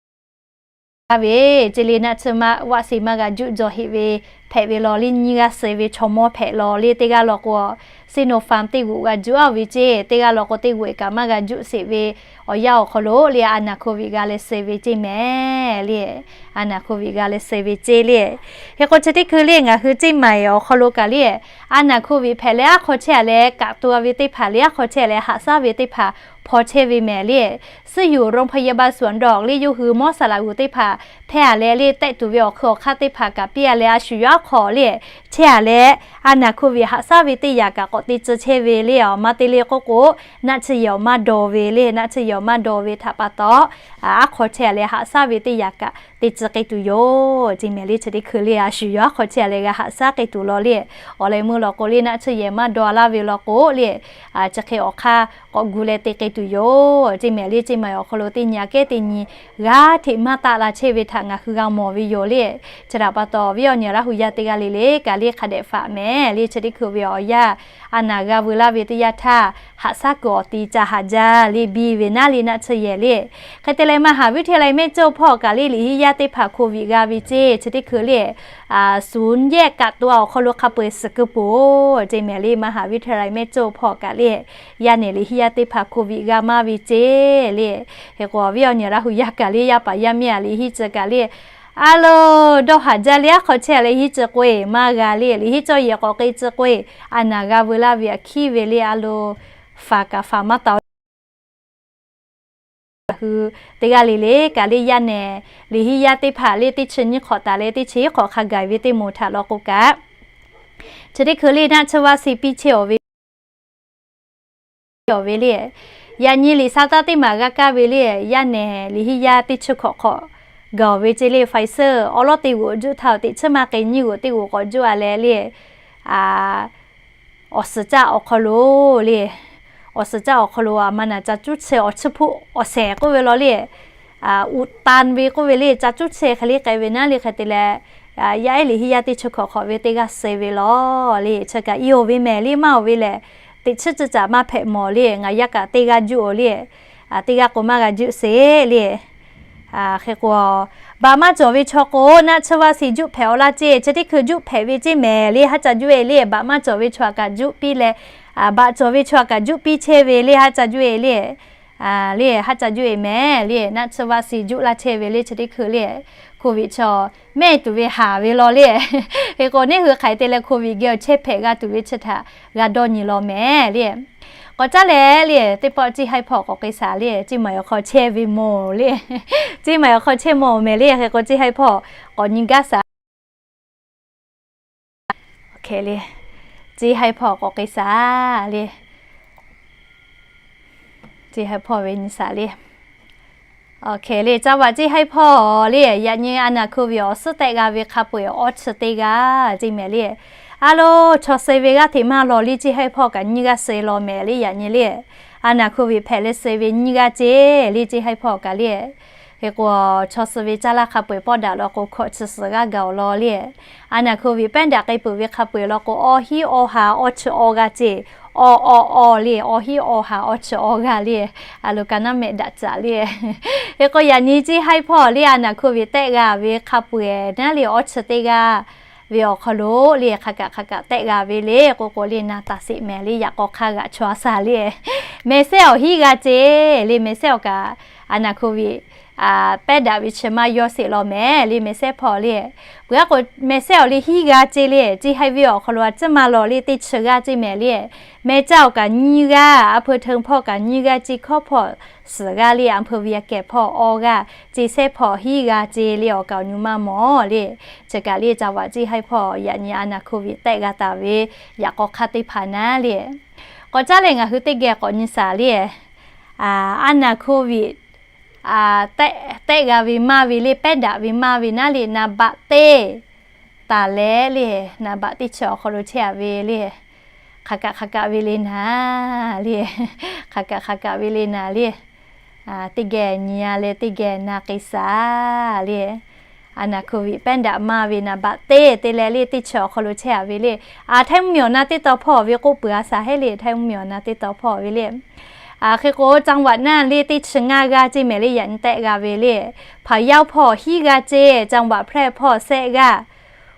g'a ve ceˇ le naˆ tsuhˇ vaˆ se maˇ g'a juˆ jaw heꞈ ve hpehꞈ ve law le nyiˇ g'aˇ suh ve chaw mawˇ hpehꞈ law le teˇ g'aˇ law k'o Sinopharm teˇ g'uꞈ g'a juˆ aˇ ve ceˇ, teˇ g'aˇ law k'o teˇ g'uꞈ kaꞈ maˇ g'a juˆ sheˍ ve awˬ yanˇ awˬ hk'aw lo le a naˬ โควิด g'a leh suh ve ceˇ mehˍ le. A naˬ โควิด g'a leh suh ve ceˇ le. Hk'e k'o chi teˇ hkui le ngaˬ hui ceˇ maˬ awˬ hk'aw lo kaꞈ le a naˬ โควิด hpehꞈ leh aˉ hk'aw chehˇ a leh kaꞈ to a ve teˇ hpaˍ le aˉ hk'aw chehˇ a leh haꞈ shaˉ ve teˇ hpaˍ hpaw chehˇ ve mehˍ le. Suhˉ yoˬ โรงพยาบาลสวนดอก le yawˇ hui mawˇ saˍ laꞈ g'uˬ teˇ hpaˍ hpehˇ a leh le tehˆ tuˬ ve awˬ hk'ui awˬ hk'aˇ teˇ hpaˍ kaꞈ piˇ a leh a shu yawˇ aˉ hk'aw le chehˇ a leh a naˬ โควิด haꞈ shaˉ ve teˇ yaꞈ kaꞈ k'awꞈ te tcuh chehˇ ve le awˬ ma te le k'oˆ k'o naˆ tsuhˇ yehˬ awˬ maˇ daw ve le naˆ tsuhˇ yehˬ awˬ maˇ daw ve htaꞈ pa taw aˉ hk'aw chehˇ a leh haꞈ shaˉ ve teˇ yaꞈ kaꞈ te tcuh k'ai tuˬ yoˬ ceˇ mehˍ le. Chi teˇ hkui le a shu yawˇ aˉ hk'aw chehˇ a leh g'a haꞈ shaˉ k'ai tuˬ law le. Awˬ leh meuˇ law k'o le naˆ tsuhˇ yehˬ maˇ daw laˇ ve law k'o le chi hk'e awˬ hk'aˇ k'awꞈ gu leh te k'ai tuˬ yoˬ ceˇ mehˍ le. Ceˇ maˬ awˬ hk'aw lo teˇ nyi aꞈ kehˉ teˇ nyi g'aˇ hteꞈ maˇ taˆ la chehˇ ve htaꞈ ngaˬ hui g'a mawˬ ve yoˬ le. Chi htaꞈ pa taw awˬ viˉ awˬ nyi Laˇ hu yaˇ teˇ g'aˇ le le kaꞈ le hk'a dehꞈ faꞈ mehˍ le. Chi teˇ hkui ve awˬ yanˇ a naˬ g'a veu laˇ ve teˇ yanˇ htaˇ haꞈ shaˉ kuiˬ awˬ ti ca haꞈ jaˇ le biˇ ve naˉ le naˆ tsuhˇ yehˬ le. Hk'e te leh มหาวิทยาลัยแม่โจ้ hpawˇ kaꞈ le liꞈ hiˉ yaˇ teˇ hpaˍ โควิด g'a ve ceˇ chi teˇ hkui le ศูนย์แยกกักตัว awˬ hk'aw lo hk'a peu-eˬ suhˍ keu poˬ ceˇ mehˍ le. มหาวิทยาลัยแม่โจ้ hpawˇ kaꞈ le yaˇ nehˬ liꞈ hiˉ yaˇ teˇ hpaˍ โควิด g'a maˇ ve ceˇ le. Hk'e k'o awˬ viˉ awˬ nyi Laˇ hu yaˇ kaꞈ le yaˇ paˍ yaˇ miˇ a liꞈ hiˉ tcuh kaꞈ le a lo dawˇ haˍ jaˇ le aˉ hk'aw chehˇ a leh hiˉ tcuh k'o e maˇ g'a le liꞈ hiˉ cawˇ yehˬ k'awꞈ k'e tcuh k'o e a naˬ g'a veu laˇ ve aꞈ hkiˉ ve le a lo faˍ kaꞈ faˍ maˇ taˍ ngaˬ hui teˇ g'aˇ le le kaꞈ le yaˇ nehˬ liꞈ henˇ yaˇ teˇ hpaˍ le teˇ chi nyiˇ hk'awꞈ taˍ leh teˇ chi hiˉ hk'awꞈ hk'a gaˬ ve teˇ moˍ htaꞈ law k'o kaꞈ, chi teˇ hkui le naˆ tsuhˇ vaˇ si piˇ chehˇ ve awˬ ve le. Yaꞈ nyi liꞈ sa taˇ teˇ maˬ g'a kaˇ ve le, yaˇ nehˬ liꞈ henˇ yaˇ teˇ chi hk'awꞈ hk'awꞈ gaˬ ve ce le Pfizer awˉ lawˉ teˇ g'oꞈ juˆ htaˇ teꞈ tsuhˇ maˇ k'ai nyiˇ g'oꞈ teˇ g'oꞈ k'awꞈ juˆ a leh le, awˬ suhˍ caˆ awˬ hk'aw lo le, awˬ suhˍ caˆ awˬ hk'aw lo a ma naˬ ca cuˉ chi awˬ chiˇ hpuˆ awˬ shehˍ k'oˆ ve law le, uꞈ tan ve k'oˆ ve le, ca cuˉ chi hk'e le k'ai ve naˉ le hk'e te leh, yaˇ ehˉ liꞈ henˇ yaˇ teˇ chi hk'awꞈ hk'awꞈ ve teˇ g'aˇ suh ve law le. Chi kaꞈ i oˬ ve mehˍ le maˇ oˬ ve lehˬ, teꞈ chiˉ ciˇ caꞈ maˇ hpehꞈ mawˬ le. Ngaˬ yaˇ kaꞈ teˇ g'aˇ juˆ oˬ le, teˇ g'aˇ k'o maˇ g'a juˆ sheˍ le. Hk'e k'o, baꞈ maˇ cawˬ ve chaw k'o naˆ tsuhˇ vaˇ si juˆ hpehꞈ awˬ laˇ ceˇ. Chi teˇ hkui juˆ hpehꞈ ve ceˇ mehˍ le haˉ ca juˆ e le. Baꞈ maˇ cawˬ ve chaw aꞈ kaꞈ juˆ piˇ leh, baꞈ cawˬ ve chaw aꞈ kaꞈ juˆ piˇ chehˇ ve le haˉ ca juˆ e le. Le haˉ ca juˆ e mehˍ le naˆ tsuhˇ vaˇ si juˆ laˇ chehˇ ve le chi teˇ hkui le. Covid chaw mehˆ tuˬ ve haˍ ve law le. Hk'e k'o neˇ hui hk'aˬ hk'e te leh Covid geh awˬ chehˇ hpehꞈ g'a tuˬ ve chi htaꞈ g'a dawˇ nyi law mehˍ le. K'awꞈ caˉ leh le teˇ pawˆ Ciˇ Haiˇ hpawˇ k'awꞈ k'ai shaˍ le. Ciˇ Maiˍ awˬ hk'aw chehˇ ve mawˬ le. Ciˇ Maiˍ awˬ hk'aw chehˇ mawˬ mehˍ le. Hk'e k'o Ciˇ Haiˇ hpawˇ k'awꞈ nyi gaˇ shaˍ. Ciˇ Haiˇ hpawˇ k'awꞈ k'ai shaˍ le. Ciˇ Haiˇ hpawˇ ve nyi shaˍ le. Awˬ hk'e le, caˇ vaꞈ Ciˇ Haiˇ hpawˇ le, yaꞈ nyi a naˬ Covid awˬ suhˉ tehˆ g'a ve hk'a peu-eˬ awˬ chi teˇ g'aˇ ceˇ mehˍ le. A lo, chaw suh ve g'aˇ hteꞈ maˇ lawˬ le Ciˇ Haiˇ hpawˇ kaꞈ nyiˇ g'aˇ suh law mehˍ le yaꞈ nyi le. A naˬ Covid hpehꞈ leh suh ve nyiˇ g'aˇ ceˇ le Ciˇ Haiˇ hpawˇ kaꞈ le. Hk'e k'o, chaw suh ve caˇ laˇ hk'a peu-eˬ pawˆ daꞈ law k'o hkawꞈ chi suhˍ g'aˇ gaˬ awˬ lawn le. A naˬ Covid pehˉ daꞈ k'ai peuˬ ve hk'a peu-eˬ law k'o, awˬ hinˉ awˬ ha awˬ chi awˬ g'aˇ ceˇ. Awˬ awˬ awˬ le, awˬ hinˉ awˬ ha awˬ chi awˬ g'aˇ le. A lo, ka naˉ mehˆ daꞈ caꞈ le. Hk'e k'o, yaꞈ nyi Ciˇ Haiˇ hpawˇ le a naˬ Covid tehˆ g'a ve hk'a peu-eˬ naˉ le awˬ chi teˇ g'aˇ ve awˬ hk'aw lo le hk'a kaꞈ hk'a kaꞈ tehˆ g'a ve le k'oˆ k'o le na taˍ sheˍ mehˍ le. Yaꞈ k'aw hk'a g'aꞈ chaw a shaˍ le. Mehˍ sehˉ awˬ hinˉ g'aˇ ceˇ le. Mehˍ sehˉ awˬ kaꞈ a naˬ Covid pehˉ daꞈ ve chi maˇ yawˇ sheˍ law mehˍ le. Mehˍ sehˉ hpawˇ le, peuˬ aˉ k'o mehˍ sehˉ awˬ le hinˉ g'aˇ ceˇ le. Ciˇ Haiˇ ve awˬ hk'aw lo a ciˉ maˇ lawˬ le teˇ chi g'aˇ ceˇ mehˍ le. Mehˍ caˇ awˬ kaꞈ nyiˇ g'aˇ, a hpu hteun hpawˇ kaꞈ nyiˇ g'aˇ, Ciˇ hkawˉ hpawˇ suhˍ g'aˇ le. A hpu ve a kehˬ hpawˇ awˬ g'aˇ, Ciˇ sehˉ hpawˇ hinˉ g'aˇ ceˇ le. Awˬ kaꞈ awˬ nyu maˇ mawˬ le. Chi kaꞈ le caˇ vaꞈ Ciˇ Haiˇ hpawˇ yaꞈ nyi a naˬ Covid tehˆ g'a taˍ ve yaꞈ k'aw hk'aˇ teˇ hpaˍ naˉ le. K'awꞈ caˉ leh ngaˬ hui teˇ geh k'awꞈ nyi shaˍ le. A naˬ Covid tehˆ g'a ve maˇ ve le, pehˉ daꞈ ve maˇ ve naˉ le, naˍ baꞈ teˇ taˍ leh le, naˍ baꞈ teˇ chi awˬ hk'aw lo chehˇ a ve le, hk'a kaꞈ hk'a kaꞈ ve le naˍ le, hk'a kaꞈ hk'a kaꞈ ve le naˍ le. Teˇ geh nyi a leh teˇ geh na k'ai shaˍ le. A naˬ Covid pehˉ daꞈ maˇ ve naˍ baꞈ teˇ te leh le teˇ chi awˬ hk'aw lo chehˇ a ve le. A Htaiˇ mvuhˇmiˬ awˬ na teˇ taw hpawˇ ve k'oˆ peuˬ a shaˍ heˆ le. Htaiˇ mvuhˇmiˬ awˬ na teˇ taw hpawˇ ve le. Hk'e k'o, caˇ vaꞈ naˆ le teˇ chi ngaˇ g'aˇ ceˇ mehˍ le yaꞈ nyi tehˆ g'a ve le. Hpaˍ yaˇ hpawˇ hinˉ g'aˇ ceˇ, caˇ vaꞈ hpehˇ hpawˇ sehˆ g'aˇ.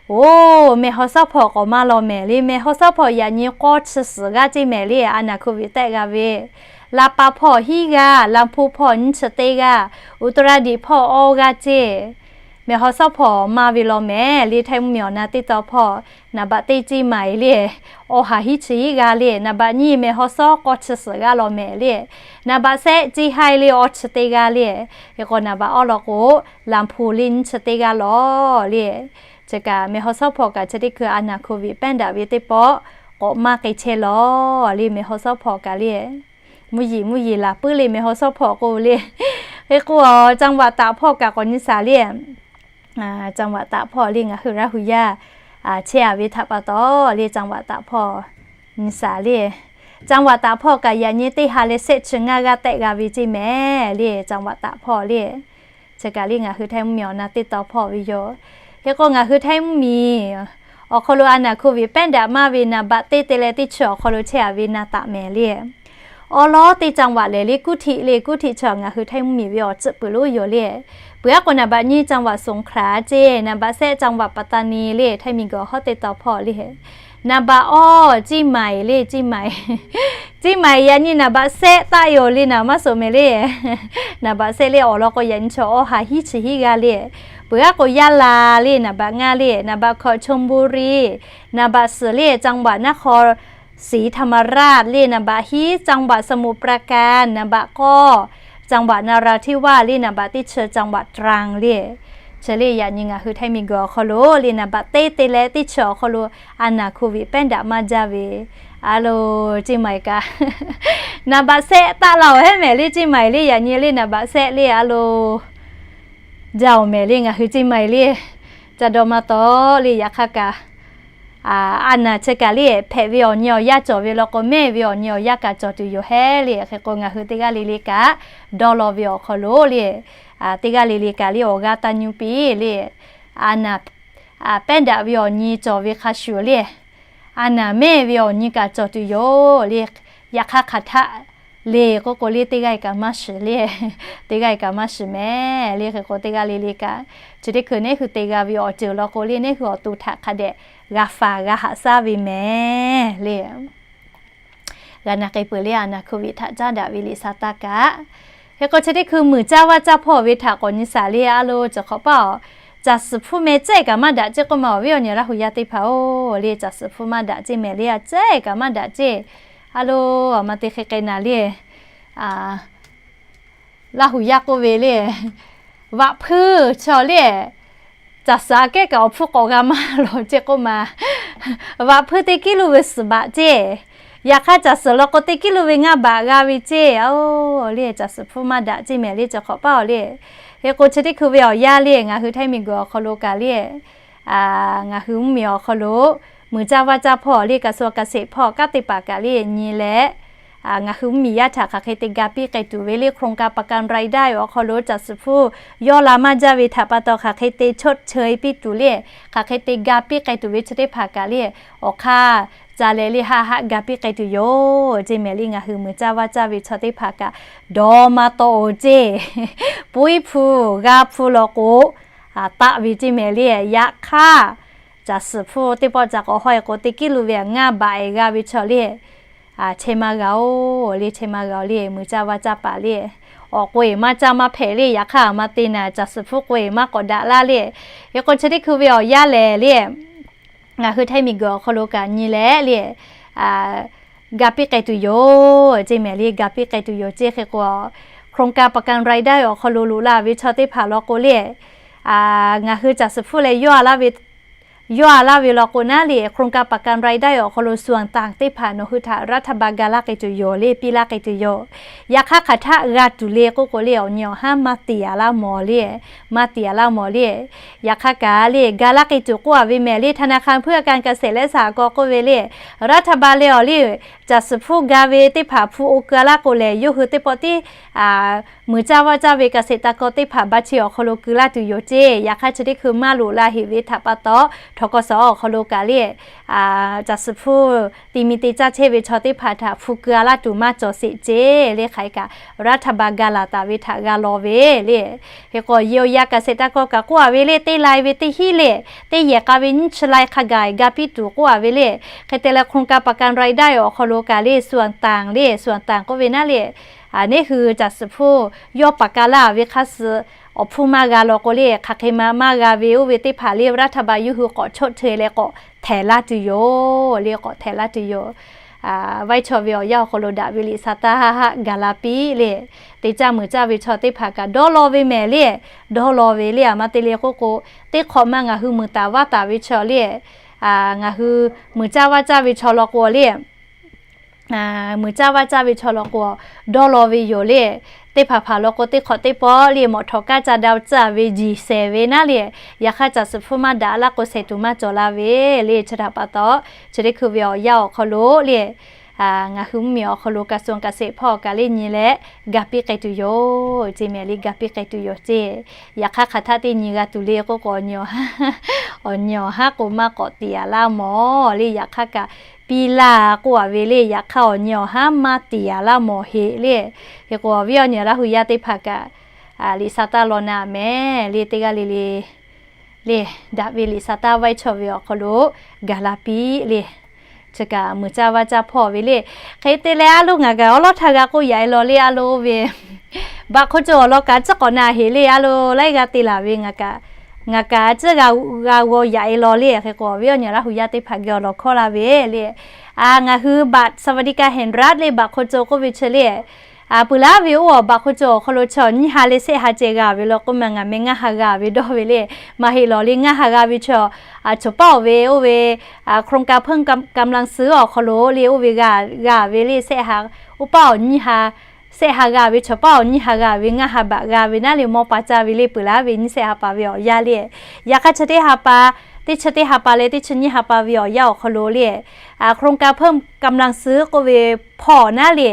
Oˬ, mehˬ haw sawˉ hpawˇ k'awꞈ maˇ law mehˍ le. Mehˬ haw sawˉ hpawˇ yaꞈ nyi k'awˇ chi suhˍ g'aˇ ceˇ mehˍ le a naˬ Covid tehˆ g'a ve. Laˇ paˍ hpawˇ hinˉ g'aˇ, Laˇ hpu hpawˇ nyiˇ chi teˇ g'aˇ, Uˍtaraˍdiꞈ hpawˇ awˇ g'aˇ ceˇ. Mehˬ haw sawˉ hpawˇ maˇ ve law mehˍ le. Htaiˇ mvuhˇmiˬ awˬ na teˇ taw hpawˇ naˍ baꞈ teˇ ceˇ maiˍ le, awˬ ha hinˉ chi hinˉ g'aˇ le. Naˍ baꞈ nyiˇ mehˬ haw sawˉ k'awˇ chi suhˍ g'aˇ law mehˍ le. Naˍ baꞈ sehˆ ceˇ haiˇ le awˇ chi teˇ g'aˇ le. Hk'e k'o naˍ baꞈ awˇ law k'o, Laˇ hpu le nyiˇ chi teˇ g'aˇ law le. Chi kaꞈ mehˬ haw sawˉ hpawˇ kaꞈ chi teˇ hkui a naˬ Covid pehˉ daꞈ ve teˇ pawˆ k'awꞈ maˇ k'ai chehˇ law le. Mehˬ haw sawˉ hpawˇ kaꞈ le, mvuhˇ yeˬ mvuhˇ yeˬ laˬ puiˉ le mehˬ haw sawˉ hpawˇ k'oˆ le. Hk'e k'o, caˇ vaꞈ taˍ hpawˇ kaꞈ k'awꞈ nyi shaˍ le. Caˇ vaꞈ taˍ hpawˇ le ngaˬ hui Laˇ hu yaˇ chehˇ a ve htaꞈ pa taw le caˇ vaꞈ taˍ hpawˇ nyi shaˍ le. Caˇ vaꞈ taˍ hpawˇ kaꞈ yaꞈ nyi teˇ ha leh sehˆ chi ngaˇ g'aˇ tehˆ g'a ve ceˇ mehˍ le caˇ vaꞈ taˍ hpawˇ le. Chi kaꞈ le ngaˬ hui Htaiˇ mvuhˇmiˬ awˬ na teˇ taw hpawˇ ve yoˬ. Hk'e k'o ngaˬ hui Htaiˇ mvuhˇmiˬ awˬ hk'aw lo a naˬ Covid pehˉ daꞈ maˇ ve naˍ baꞈ teˇ te leh teˇ chi awˬ hk'aw lo chehˇ a ve na taˍ mehˍ le. Awˉ lawˉ teˇ caˇ vaꞈ lehˬ le Kuˇ htiˆ le, Kuˇ htiˆ chi ngaˬ hui Htaiˇ mvuhˇmiˬ ve awˬ tcuhˆ peuˬ lonˉ yoˬ le. Peuˬ aˉ k'o naˍ baꞈ nyiˇ caˇ vaꞈ Soˍ hk'laˍ ceˇ, naˍ baꞈ sehˆ caˇ vaꞈ Paˍtaˍniˍ le Htaiˇ miˬ guiˬ hawˉ teˇ taw hpawˇ le. Naˍ baꞈ awˇ Ciˇ maiˍ le Ciˇ maiˍ. Ciˇ maiˍ yaꞈ nyi naˍ baꞈ sehˆ taˆ yoˬ le naˍ maˇ suˍ mehˍ le. Naˍ baꞈ sehˆ le awˬ lawn k'o yaꞈ nyi chaw awˇ ha hinˉ chi hinˉ g'aˇ le. Peuˬ aˉ k'o Yaˇ laˬ le naˍ baꞈ ngaˇ le, naˍ baꞈ hkawꞈ Chonburi, naˍ baꞈ suhˍ le caˇ vaꞈ naˉ hk'aw Siˍ htaˍ maˍ raˆ le, naˍ baꞈ hinˉ caˇ vaꞈ Saˍmuˍ praˍ kaˍ, naˍ baꞈ k'awˇ จังหวัดนราธิวาส le, naˍ baꞈ teˇ chi จังหวัดตรัง le. Chi le yaꞈ nyi ngaˬ hui Htaiˇ miˬ guiˬ awˬ hk'aw lo le, naˍ baꞈ teˇ te leh teˇ chi awˬ hk'aw lo a naˍ โควิด pehˉ daꞈ maˇ jaˇ ve, a lo, เชียงใหม่ kaꞈ naˍ baꞈ sehˆ taˆ la awˬ hehˉ mehˍ le, เชียงใหม่ le, yaꞈ nyi le naˍ baꞈ sehˆ le, a lo, jaˇ awˬ mehˍ le ngaˬ hui เชียงใหม่ le. Ca dawˇ maˇ taw le, yaꞈ hk'aˇ kaꞈ a naˍ chi kaꞈ le hpehꞈ ve awˬ nyi awˬ yanˇ cawˬ ve law k'o, mehˆ ve awˬ nyi awˬ yanˇ kaꞈ cawˬ tuˬ yoˬ hehˉ le. Hk'e k'o ngaˬ hui teˇ g'aˇ le le kaꞈ dawˇ law ve awˬ hk'aw lo le, teˇ g'aˇ le le kaꞈ le awˬ g'aˇ taˇ nyuˇ piˇ le, a naˍ pehˉ daꞈ ve awˬ nyi cawˬ ve hk'a shuˍ le, a naˍ mehˆ ve awˬ nyi kaꞈ cawˬ tuˬ yoˬ le. Yaꞈ hk'aˇ hk'aˬ htaˆ le k'oˆ k'o le, teˇ g'aˇ kaꞈ maˇ shiˍ le, teˇ g'aˇ kaꞈ maˇ shiˍ mehˍ le. Hk'e k'o teˇ g'aˇ le le kaꞈ chi teˇ hkui neˉ hui te g'a ve awˬ ceuˬ law k'o le, neˉ hui awˬ to htaꞈ hk'a dehꞈ g'a faˍ g'a haꞈ shaˉ ve mehˍ le. G'a na k'ai peuˬ le, a naˍ โควิด htaꞈ caˉ daꞈ ve liꞈ sa taˇ kaꞈ. Hk'e k'o chi teˇ hkui muiˬ caˇ vaˇ caˇ hpawˇ ve htaꞈ k'awꞈ nyi shaˍ le, a lo, cawˬ hk'awꞈ paˇ awˬ, caˬ suhˍ hpfuhˇ meh cehˇ kaꞈ maˇ daꞈ ceˇ k'oˆ ma awˬ viˉ awˬ nyi Laˇ hu yaˇ teˇ hpaˍ-oˬ le. Caˬ suhˍ hpfuhˇ maˇ daꞈ ceˇ mehˍ le, a cehˇ kaꞈ maˇ daꞈ ceˇ. A lo, aˬ ma te hk'e k'ai naˍ le, Laˇ hu yaˇ k'oˆ ve le, vaꞈ hpuiˇ chaw le, caˬ suhˍ aꞈ kehˉ kaꞈ awˬ hpfuhˇ k'awꞈ g'a maˇ lawˬ ceˇ k'oˆ ma. Vaꞈ hpuiˇ teˇ kiˉ lo ve suhˍ baꞈ ceˇ. Yaꞈ hk'aˇ caˬ suhˍ law k'o teˇ kiˉ lo ve ngaˇ baꞈ g'a ve ceˇ. A, le caˬ suhˍ hpfuhˇ maˇ daꞈ ceˇ mehˍ le, cawˬ hk'awꞈ paˇ awˬ le. Hk'e k'o chi teˇ hkui ve awˬ yanˇ le ngaˬ hui Htaiˇ miˬ guiˬ awˬ hk'aw lo kaꞈ le, ngaˬ hui mvuhˇmiˬ awˬ hk'aw lo muiˬ caˇ vaˇ caˇ hpawˇ le, กระทรวงเกษตร hpawˇ kanˉ teˇ hpaˍ kaꞈ le nyi leh, ngaˬ hui mvuhˇmiˬ yaˇ htaꞈ hk'aˬ hk'e te ga piˇ k'ai tuˬ ve le, โครงการประกันรายได้ awˬ hk'aw lo caˬ suhˍ hpfuhˇ yawˇ la maˇ jaˇ ve htaꞈ pa taw hk'aˬ hk'e te ชดเชย piˇ tuˬ le, hk'aˬ hk'e te ga piˇ k'ai tuˬ ve chi teˇ hpaˍ kaꞈ le, awˬ hk'aˇ ca leh le haˆ haˆ ga piˇ k'ai tuˬ yoˬ ceˇ mehˍ le. Ngaˬ hui muiˬ caˇ vaˇ caˇ ve chaw teˇ hpaˍ kaꞈ dawˇ maˇ taw-oˬ ceˇ. Puiˉ hpu g'a hpu law k'o, taˆ ve ceˇ mehˍ le. Yaꞈ hk'aˇ caˬ suhˍ hpfuhˇ teˇ pawˆ ca k'awꞈ hawˇ-e k'o, teˇ kiˉ lo ve ngaˇ baꞈ-e g'a ve chaw le, chehˇ maˇ g'a-oˬ le, chehˇ maˇ g'a-oˬ le, muiˬ caˇ vaˇ caˇ paˍ le. Awˬ k'o-e maˇ caˇ maˇ hpehꞈ le. Yaꞈ hk'aˇ aˬ ma te naˍ caˬ suhˍ hpfuhˇ k'o-e maˇ k'awꞈ daꞈ laˇ le. Hk'e k'o chi teˇ hkui ve awˬ yanˇ lehˬ le, ngaˬ hui Htaiˇ miˬ guiˬ awˬ hk'aw lo kaꞈ nyi leh le, ga piˇ k'ai tuˬ yoˬ ceˇ mehˍ le, ga piˇ k'ai tuˬ yoˬ ceˇ. Hk'e k'o, โครงการประกันรายได้ awˬ hk'aw lo loꞈ la ve chaw teˇ hpaˍ law k'o le, ngaˬ hui caˬ suhˍ hpfuhˇ leh yawˇ a laˇ ve law k'o naˉ le, โครงการประกันรายได้ awˬ hk'aw lo ส่วนต่าง teˇ hpaˍ nawˬ hui htaꞈ รัฐบาล ga laˇ k'ai tuˬ yoˬ le, piˇ laˇ k'ai tuˬ yoˬ. Yaꞈ hk'aˇ hk'aˬ htaˆ g'a tuˬ le k'oˆ k'o le, awˬ nyi awˬ haˉ maˇ te a laˇ mawˬ le, maˇ te a laˇ mawˬ le. Yaꞈ hk'aˇ kaꞈ le ga laˇ k'ai tuˬ k'oˆ a ve mehˍ le, ธนาคารเพื่อการเกษตรและสหกรณ์ k'oˆ ve le, รัฐบาล le awˬ le, caˬ suhˍ hpfuhˇ ga ve teˇ hpaˍ hpu o keu a laˇ k'o lehˬ, yawˇ hui teˇ pawˆ tiˉ muiˬ caˇ vaˇ caˇ ve เกษตรกร teˇ hpaˍ บัญชี awˬ hk'aw lo keu laˇ tuˬ yoˬ ceˇ. Yaꞈ hk'aˇ chi teˇ hkui maˇ loꞈ la heꞈ ve htaꞈ pa taw, ธ.ก.ส. awˬ hk'aw lo kaꞈ le, caˬ suhˍ hpfuhˇ te mi te caˇ chehˇ ve chaw teˇ hpaˍ htaꞈ hpu keu a laˇ tuˬ maˇ cawˬ sheˍ ceˇ le. Hk'aˬ hk'e kaꞈ รัฐบาล ga laˬ taˍ ve htaꞈ g'a law ve le. Hk'e k'o, yehˬ awˬ yaˇ เกษตรกร kaꞈ k'oˆ a ve le, teˇ lai ve teˇ hinˉ le, teˇ yehˬ k'a ve nyiˇ chi lai hk'a gaˬ ga piˇ tuˬ k'oˆ a ve le. Hk'e te leh โครงการประกันรายได้ awˬ hk'aw lo kaꞈ le ส่วนต่าง le, ส่วนต่าง k'oˆ ve naˉ le, neˉ hui caˬ suhˍ hpfuhˇ yawˇ paˍ ka laˇ ve hk'a suh awˬ hpfuhˇ maˇ g'a law k'o le, hk'aˬ hk'e ma maˇ g'a ve oˇ ve teˇ hpaˍ le, รัฐบาล yawˇ hui k'awꞈ ชดเชย leh k'awꞈ htehˍ laˇ tuˬ yoˬ le, k'awꞈ htehˍ laˇ tuˬ yoˬ. Vaiˇ chaw ve awˬ yanˇ awˬ hk'aw lo daꞈ ve liꞈ sa taˇ haˆ haˆ gaˬ la piˇ le. Te caˇ muiˬ caˇ ve chaw teˇ hpaˍ kaꞈ dawˇ law ve mehˍ le, dawˇ law ve le. Aˬ ma te le k'oˆ k'o, teˇ hk'awꞈ ma ngaˬ hui muiˬ taˍ vaˇ taˍ ve chaw le, ngaˬ hui muiˬ caˇ vaˇ caˇ ve chaw law k'o le, muiˬ caˇ vaˇ caˇ ve chaw law k'o, dawˇ law ve yoˬ le. Teˇ hpaˍ hpaˍ law k'o, teˇ hk'awꞈ teˇ pawˆ le, mawꞈ htawꞈ kaˇ ca daꞈ tcuh ve jiˬ shehˍ ve naˉ le, yaꞈ hk'aˇ caˬ suhˍ hpfuhˇ maˇ daꞈ laˇ k'o, shehˍ tuˬ maˇ cawˬ la ve le. Chi htaꞈ pa taw, chi teˇ hkui ve awˬ yanˇ awˬ hk'aw lo le, ngaˬ hui mvuhˇmiˬ awˬ hk'aw lo กระทรวงเกษตร hpawˇ kaꞈ le nyi leh, ga piˇ k'ai tuˬ yoˬ ceˇ mehˍ le, ga piˇ k'ai tuˬ yoˬ ceˇ. Yaꞈ hk'aˇ hk'aˬ htaˆ teˇ nyi g'a tuˬ le k'oˆ k'o, awˬ nyi awˬ haˉ k'o maˇ k'awꞈ tiˍ a laˇ mawˬ le. Yaꞈ hk'aˇ kaꞈ piˇ laˇ k'oˆ a ve le. Yaꞈ hk'aˇ awˬ nyi awˬ haˉ maˇ tiˍ a laˇ mawˬ heˆ le. Hk'e k'o, awˬ viˉ awˬ nyi Laˇ hu yaˇ teˇ hpaˍ kaꞈ, liꞈ sa taˇ law na mehˍ le, teˇ g'aˇ le le le, daꞈ ve liꞈ sa taˇ vaiˇ chaw ve awˬ hk'aw lo gaˬ la piˇ le. Chi kaꞈ muiˬ caˇ vaˇ caˇ hpawˇ ve le. Hk'e te leh a lo ngaˬ kaꞈ awˉ lawˉ htaˇ g'a k'oˆ yaꞈ e law le, a lo ve, baꞈ hk'aw cawˬ awˬ lawn kaꞈ tcuhˉ k'awꞈ na heˆ le, a lo laiˉ g'aˇ te laˬ ve ngaˬ kaꞈ, ngaˬ kaꞈ tcuhˉ g'a g'aw yaꞈ e law le. Hk'e k'o, awˬ viˉ awˬ nyi Laˇ hu yaˇ teˇ hpaˍ geh awˬ lawn hkawˇ la ve le. Ngaˬ hui บัตรสวัสดิการแห่งรัฐ le, baꞈ hk'aw cawˬ k'oˆ ve chi le, Peuˬ laˉ ve oˇ awˬ baꞈ hk'oˆ cawˬ awˬ hk'aw lo chaw nyiˇ ha leh shehˆ ha ceh g'a ve law k'oˆ ma, ngaˬ meh ngaˇ ha g'a ve dawˇ ve le. Maˇ heˆ lawˬ le, ngaˇ ha g'a ve chaw, choˬ paˉ awˬ ve oˇ ve โครงการเพิ่มกำลังซื้อ awˬ hk'aw lo le oˇ ve g'a ve le, shehˆ ha, oˇ paˉ awˬ nyiˇ ha, shehˆ ha g'a ve, choˬ paˉ awˬ nyiˇ ha g'a ve, ngaˇ ha baꞈ g'a ve naˉ le mawˇ pa caˇ ve le. Peuˬ laˉ ve nyiˇ shehˆ ha pa ve awˬ yanˇ le. Yaꞈ hk'aˇ chi teˇ ha pa, teˇ chi teˇ ha pa leh teˇ chi nyiˇ ha pa ve awˬ yanˇ awˬ hk'aw lo le, โครงการเพิ่มกำลังซื้อ k'oˆ ve hpawˇ naˉ le,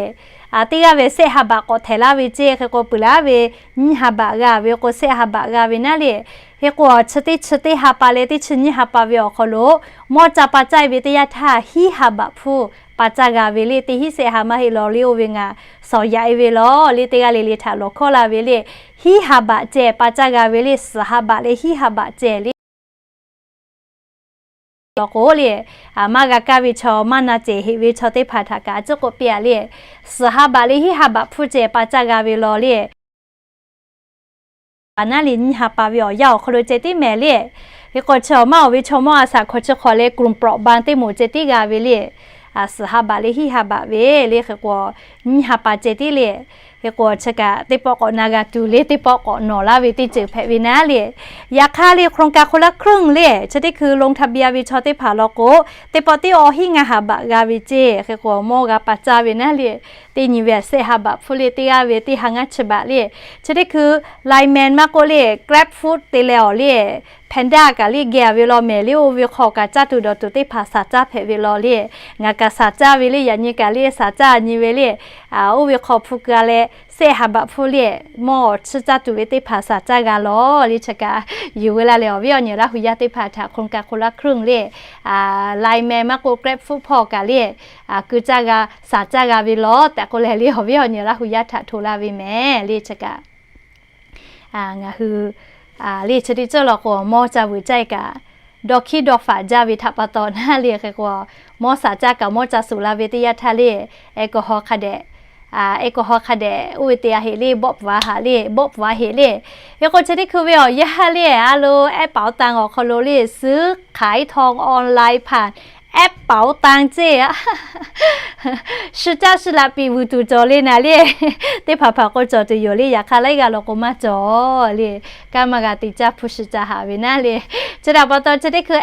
teˇ g'aˇ ve shehˆ ha baꞈ k'awꞈ htehˍ laˇ ve ceˇ. Hk'e k'o peuˬ laˉ ve nyiˇ ha baꞈ g'a ve k'o shehˆ ha baꞈ g'a ve naˉ le. Hk'e k'o chi teˇ chi teˇ ha pa leh teˇ chi nyiˇ ha pa ve awˬ hk'aw lo mawˇ ca pa caˇ ve teˇ yanˇ htaˇ hiˉ ha baꞈ hpfuhˇ pa caˇ g'a ve le. Teˇ hiˉ shehˆ ha maˇ heˆ lawˬ le, oˇ ve ngaˬ sawˍ yaꞈ e ve lawˬ le, teˇ g'aˇ le le htaꞈ lawˬ hkawˇ la ve le. Hiˉ ha baꞈ ceh pa caˇ g'a ve le, suhˍ ha baꞈ leh hiˉ ha baꞈ ceh le. Lawˬ k'o le, maˇ g'a kaˇ ve chaw, maˇ na cehˬ heꞈ ve chaw teˇ hpaˍ htaꞈ kaꞈ a ciˉ k'oˆ piˇ a le, suhˍ ha baꞈ leh hiˉ ha baꞈ hpfuhˇ ceh pa caˇ g'a ve lawˬ le. Naˉ le nyiˇ ha pa ve awˬ yanˇ awˬ hk'aw lo ceh tiˉ mehˍ le. Hk'e k'o chi awˬ maˇ awˬ ve chaw mawˇ a shaꞈ hk'aw chi hk'awꞈ leh กลุ่มเปราะบาง teˇ moˍ ceh tiˉ g'a ve le. Suhˍ ha baꞈ leh hiˉ ha baꞈ ve le. Hk'e k'o nyiˇ ha pa ceh tiˉ le. Hk'e k'o chi kaꞈ teˇ pawˆ k'awꞈ na g'a tuˬ le, teˇ pawˆ k'awꞈ nawˬ laˇ ve teˇ ceuˬ hpehꞈ ve naˉ le. Yaꞈ hk'aˇ le โครงการคนละครึ่ง le, chi teˇ hkui ลงทะเบียน ve chaw teˇ hpaˍ lawˬ k'o, teˇ pawˆ teˇ awˬ hiˉ ngaˇ ha baꞈ g'a ve ceˇ. Hk'e k'o mawˇ g'a pa caˇ ve naˉ le. Teˇ nyi ve shehˆ ha baꞈ hpfuhˇ le, teˇ g'aˇ ve teˇ ha ngaˇ chi baꞈ le. Chi teˇ hkui Line Man maˇ k'oˆ le, GrabFood te leh awˬ le, Panda kaꞈ le geh a ve law mehˍ le. Oˇ ve hk'aw kaꞈ caˇ tuˬ dawˬ tuˬ teˇ hpaˍ shaˍ caˇ hpehꞈ ve law le. Ngaˬ kaꞈ shaˍ caˇ ve le, yaꞈ nyi kaꞈ le shaˍ caˇ nyi ve le. Oˇ ve hk'aw hpu keu a leh shehˆ ha baꞈ hpfuhˇ le, mawˇ awˬ chiˇ caˇ tuˬ ve teˇ hpaˍ shaˍ caˇ g'a lawˬ le. Chi kaꞈ yuˬ veu la leh awˬ viˉ awˬ nyi Laˇ hu yaˇ teˇ hpaˍ htaꞈ โครงการคนละครึ่ง le, Line Man maˇ k'oˆ GrabFood hpawˇ kaꞈ le, keu caˇ g'a, shaˍ caˇ g'a ve lawˬ tehꞈ k'oˆ leh le awˬ viˉ awˬ nyi Laˇ hu yaˇ htaꞈ hto la ve mehˍ le. Chi kaꞈ ngaˬ hui le chi teˇ ceuˬ lawˬ k'o mawˇ ca vuiˬ caˇ e kaꞈ, dawˇ hkiˉ dawˇ faˍ jaˇ ve htaꞈ pa taw naˉ le. Hk'e k'o mawˇ shaˍ caˇ kaꞈ mawˇ ca suˍ la ve teˇ yanˇ htaˇ le, แอลกอฮอล์ hk'a dehꞈ, แอลกอฮอล์ hk'a dehꞈ oˇ ve te a heꞈ le, บล็อก veuˬ a haꞈ le, บล็อก veuˬ a heꞈ le. Hk'e k'o chi teˇ hkui ve awˬ yanˇ le, a lo แอปเป๋าตัง awˬ hk'aw lo le, ซื้อขายทองออนไลน์ผ่าน แอปเป๋าตัง ceˇ a. Shi caˆ shi laꞈ piˍ vuiˬ tuˬ cawˬ le naˍ le. Teˇ hpaˍ hpaˍ k'o cawˬ tuˬ yoˬ le, yaꞈ hk'aˇ laiˉ g'aˇ lawˬ k'o maˇ cawˬ le. Kanˉ maˇ g'a te caˇ hpu shi ca haꞈ ve naˉ le. Chi htaꞈ pa taw chi teˇ hkui